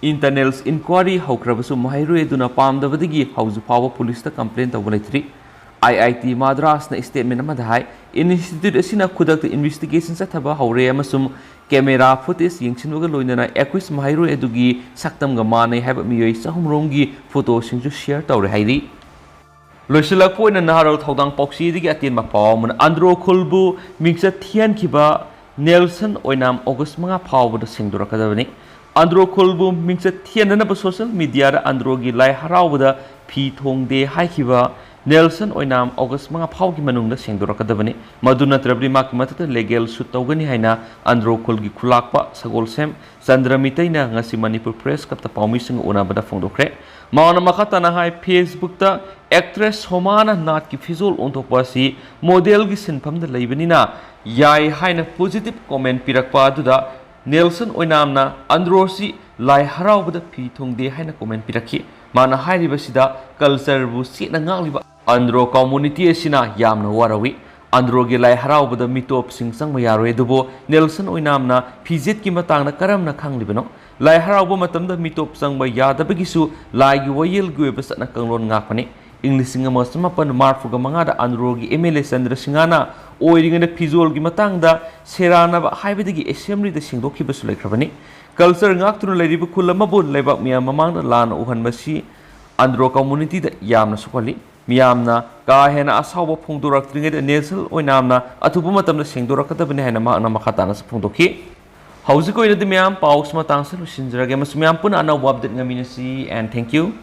internal inquiry ꯍꯧꯈ꯭ꯔꯕꯁꯨ ꯃꯍꯩꯔꯣꯏ ꯑꯗꯨꯅ ꯄꯥꯝꯗꯕꯗꯒꯤ ꯍꯧꯖꯤꯛ ꯐꯥꯎꯕ ꯄꯨꯂꯤꯁꯇ complaint ꯇꯧꯕ ꯂꯩꯇ꯭ꯔꯤ꯫ IIT Madrasꯅ statement ꯑꯃꯗ ꯍꯥꯏ, institute ꯑꯁꯤꯅ ꯈꯨꯗꯛꯇ investigation ꯆꯠꯊꯕ ꯍꯧꯔꯦ ꯑꯃꯁꯨꯡ camera footage ꯌꯦꯡꯁꯤꯟꯕꯒ ꯂꯣꯏꯅꯅ accused ꯃꯍꯩꯔꯣꯏ ꯑꯗꯨꯒꯤ ꯁꯛꯇꯝꯒ ꯃꯥꯟꯅꯩ ꯍꯥꯏꯕ ꯃꯤꯑꯣꯏ ꯆꯍꯨꯝ ꯔꯣꯝꯒꯤ photoꯁꯤꯡꯁꯨ share ꯇꯧꯔꯦ ꯍꯥꯏꯔꯤ꯫ ꯂꯣꯏꯁꯤꯜꯂꯛꯄ ꯑꯣꯏꯅ ꯅꯍꯥꯔꯣꯜ ꯊꯧꯗꯥꯡ ꯄꯥꯎꯆꯦꯗꯒꯤ ꯑꯇꯦꯟꯕ ꯄꯥꯎ ꯑꯃꯅ, ꯑꯟꯗ꯭ꯔꯣ ꯈꯨꯜꯕꯨ ꯃꯤꯡꯆꯠ ꯊꯤꯍꯟꯈꯤꯕ ꯅꯦꯜꯁꯟ ꯑꯣꯏꯅꯥꯝ August ꯃꯉꯥ ꯐꯥꯎꯕꯗ ꯁꯦꯡꯗꯣꯔꯛꯀꯗꯕꯅꯤ꯫ ꯑꯟꯗ꯭ꯔꯣ ꯈꯨꯜꯕꯨ ꯃꯤꯡꯆꯠ ꯊꯤꯍꯟꯗꯅꯕ social mediaꯗ ꯑꯟꯗ꯭ꯔꯣꯒꯤ ꯂꯥꯏ ꯍꯔꯥꯎꯕꯗ ꯐꯤ ꯊꯣꯡꯗꯦ ꯍꯥꯏꯈꯤꯕ ꯅꯦꯜꯁꯟ ꯑꯣꯏꯅꯥꯝ August ꯃꯉꯥ ꯐꯥꯎꯒꯤ ꯃꯅꯨꯡꯗ ꯁꯦꯡꯗꯣꯔꯛꯀꯗꯕꯅꯤ꯫ ꯃꯗꯨ ꯅꯠꯇ꯭ꯔꯕꯗꯤ ꯃꯍꯥꯛꯀꯤ ꯃꯊꯛꯇ legal suit ꯇꯧꯒꯅꯤ ꯍꯥꯏꯅ ꯑꯟꯗ꯭ꯔꯣ ꯈꯨꯜꯒꯤ ꯈꯨꯂꯥꯛꯄ ꯁꯒꯣꯜꯁꯦꯝ ꯆꯟꯗ꯭ꯔ ꯃꯤꯇꯩꯅ ꯉꯁꯤ ꯃꯅꯤꯄꯨꯔ Press Clubꯇ ꯄꯥꯎꯃꯤꯁꯤꯡꯒ ꯎꯅꯕꯗ ꯐꯣꯡꯗꯣꯛꯈ꯭ꯔꯦ꯫ ꯃꯍꯥꯛꯅ ꯃꯈꯥ ꯇꯥꯅ ꯍꯥꯏ, Facebookꯇ actress ꯁꯣꯃꯥꯅ ꯅꯥꯠꯀꯤ ꯐꯤꯖꯣꯜ ꯑꯣꯟꯊꯣꯛꯄ ꯑꯁꯤ modelꯒꯤ ꯁꯤꯟꯐꯝꯗ ꯂꯩꯕꯅꯤꯅ ꯌꯥꯏ ꯍꯥꯏꯅ positive comment ꯄꯤꯔꯛꯄ ꯑꯗꯨꯗ ꯅꯦꯜꯁꯟ ꯑꯣꯏꯅꯥꯝꯅ ꯑꯟꯗ꯭ꯔꯣꯁꯤ ꯂꯥꯏ ꯍꯔꯥꯎꯕꯗ ꯐꯤ ꯊꯨꯡꯗꯦ ꯍꯥꯏꯅ comment ꯄꯤꯔꯛꯈꯤ꯫ ꯃꯥꯅ ꯍꯥꯏꯔꯤꯕꯁꯤꯗ cultureꯕꯨ ꯆꯦꯠꯅ ꯉꯥꯛꯂꯤꯕ ꯑꯟꯗ꯭ꯔꯣ community ꯑꯁꯤꯅ ꯌꯥꯝꯅ ꯋꯥꯔꯧꯏ꯫ ꯑꯟꯗ꯭ꯔꯣꯒꯤ ꯂꯥꯏ ꯍꯔꯥꯎꯕꯗ ꯃꯤꯇꯣꯞꯁꯤꯡ ꯆꯪꯕ ꯌꯥꯔꯣꯏ, ꯑꯗꯨꯕꯨ ꯅꯦꯜꯁꯟ ꯑꯣꯏꯅꯥꯝꯅ ꯐꯤꯖꯦꯠꯀꯤ ꯃꯇꯥꯡꯗ ꯀꯔꯝꯅ ꯈꯪꯂꯤꯕꯅꯣ? ꯂꯥꯏ ꯍꯔꯥꯎꯕ ꯃꯇꯝꯗ ꯃꯤꯇꯣꯞ ꯆꯪꯕ ꯌꯥꯗꯕꯒꯤꯁꯨ ꯂꯥꯏꯒꯤ ꯋꯥꯌꯦꯜꯒꯤ ꯑꯣꯏꯕ ꯆꯠꯅ ꯀꯥꯡꯂꯣꯟ ꯉꯥꯛꯄꯅꯤ꯫ ꯏꯪ ꯂꯤꯁꯤꯡ ꯑꯃ ꯆꯃꯥꯄꯟ ꯃꯔꯤꯐꯨꯒ ꯃꯉꯥꯗ ꯑꯟꯗ꯭ꯔꯣꯒꯤ MLA ꯆꯟꯗ꯭ꯔ ꯁꯤꯡꯍꯅ ꯑꯣꯏꯔꯤꯉꯩꯗ ꯐꯤꯖꯣꯜꯒꯤ ꯃꯇꯥꯡꯗ ꯁꯦꯔꯥꯟꯅꯕ ꯍꯥꯏꯕꯗꯒꯤ assemblyꯗ ꯁꯦꯡꯗꯣꯛꯈꯤꯕꯁꯨ ꯂꯩꯈ꯭ꯔꯕꯅꯤ꯫ Culture ꯉꯥꯛꯇꯨꯅ ꯂꯩꯔꯤꯕ ꯈꯨꯜ ꯑꯃꯕꯨ ꯂꯩꯕꯥꯛ ꯃꯤꯌꯥꯝ ꯃꯃꯥꯡꯗ ꯂꯥꯟꯅ ꯎꯍꯟꯕꯁꯤ ꯑꯟꯗ꯭ꯔꯣ communityꯗ ꯌꯥꯝꯅ ꯁꯣꯛꯍꯜꯂꯤ꯫ ꯃꯤꯌꯥꯝꯅ ꯀꯥ ꯍꯦꯟꯅ ꯑꯁꯥꯎꯕ ꯐꯣꯡꯗꯣꯔꯛꯇ꯭ꯔꯤꯉꯩꯗ ꯅꯦꯜꯁꯟ ꯑꯣꯏꯅꯥꯝꯅ ꯑꯊꯨꯕ ꯃꯇꯝꯗ ꯁꯦꯡꯗꯣꯔꯛꯀꯗꯕꯅꯤ ꯍꯥꯏꯅ ꯃꯍꯥꯛꯅ ꯃꯈꯥ ꯇꯥꯅꯁꯨ ꯐꯣꯡꯗꯣꯛꯈꯤ꯫ ꯍꯧꯖꯤꯛꯀꯤ ꯑꯣꯏꯅꯗꯤ ꯃꯌꯥꯝ ꯄꯥꯎꯁꯤ ꯃꯇꯥꯡꯁꯤꯗ ꯂꯣꯏꯁꯤꯟꯖꯔꯒꯦ, ꯑꯃꯁꯨꯡ ꯃꯌꯥꯝ ꯄꯨꯟꯅ ꯑꯅꯧꯕ update ꯉꯥꯏꯃꯤꯟꯅꯁꯤ, and thank you꯫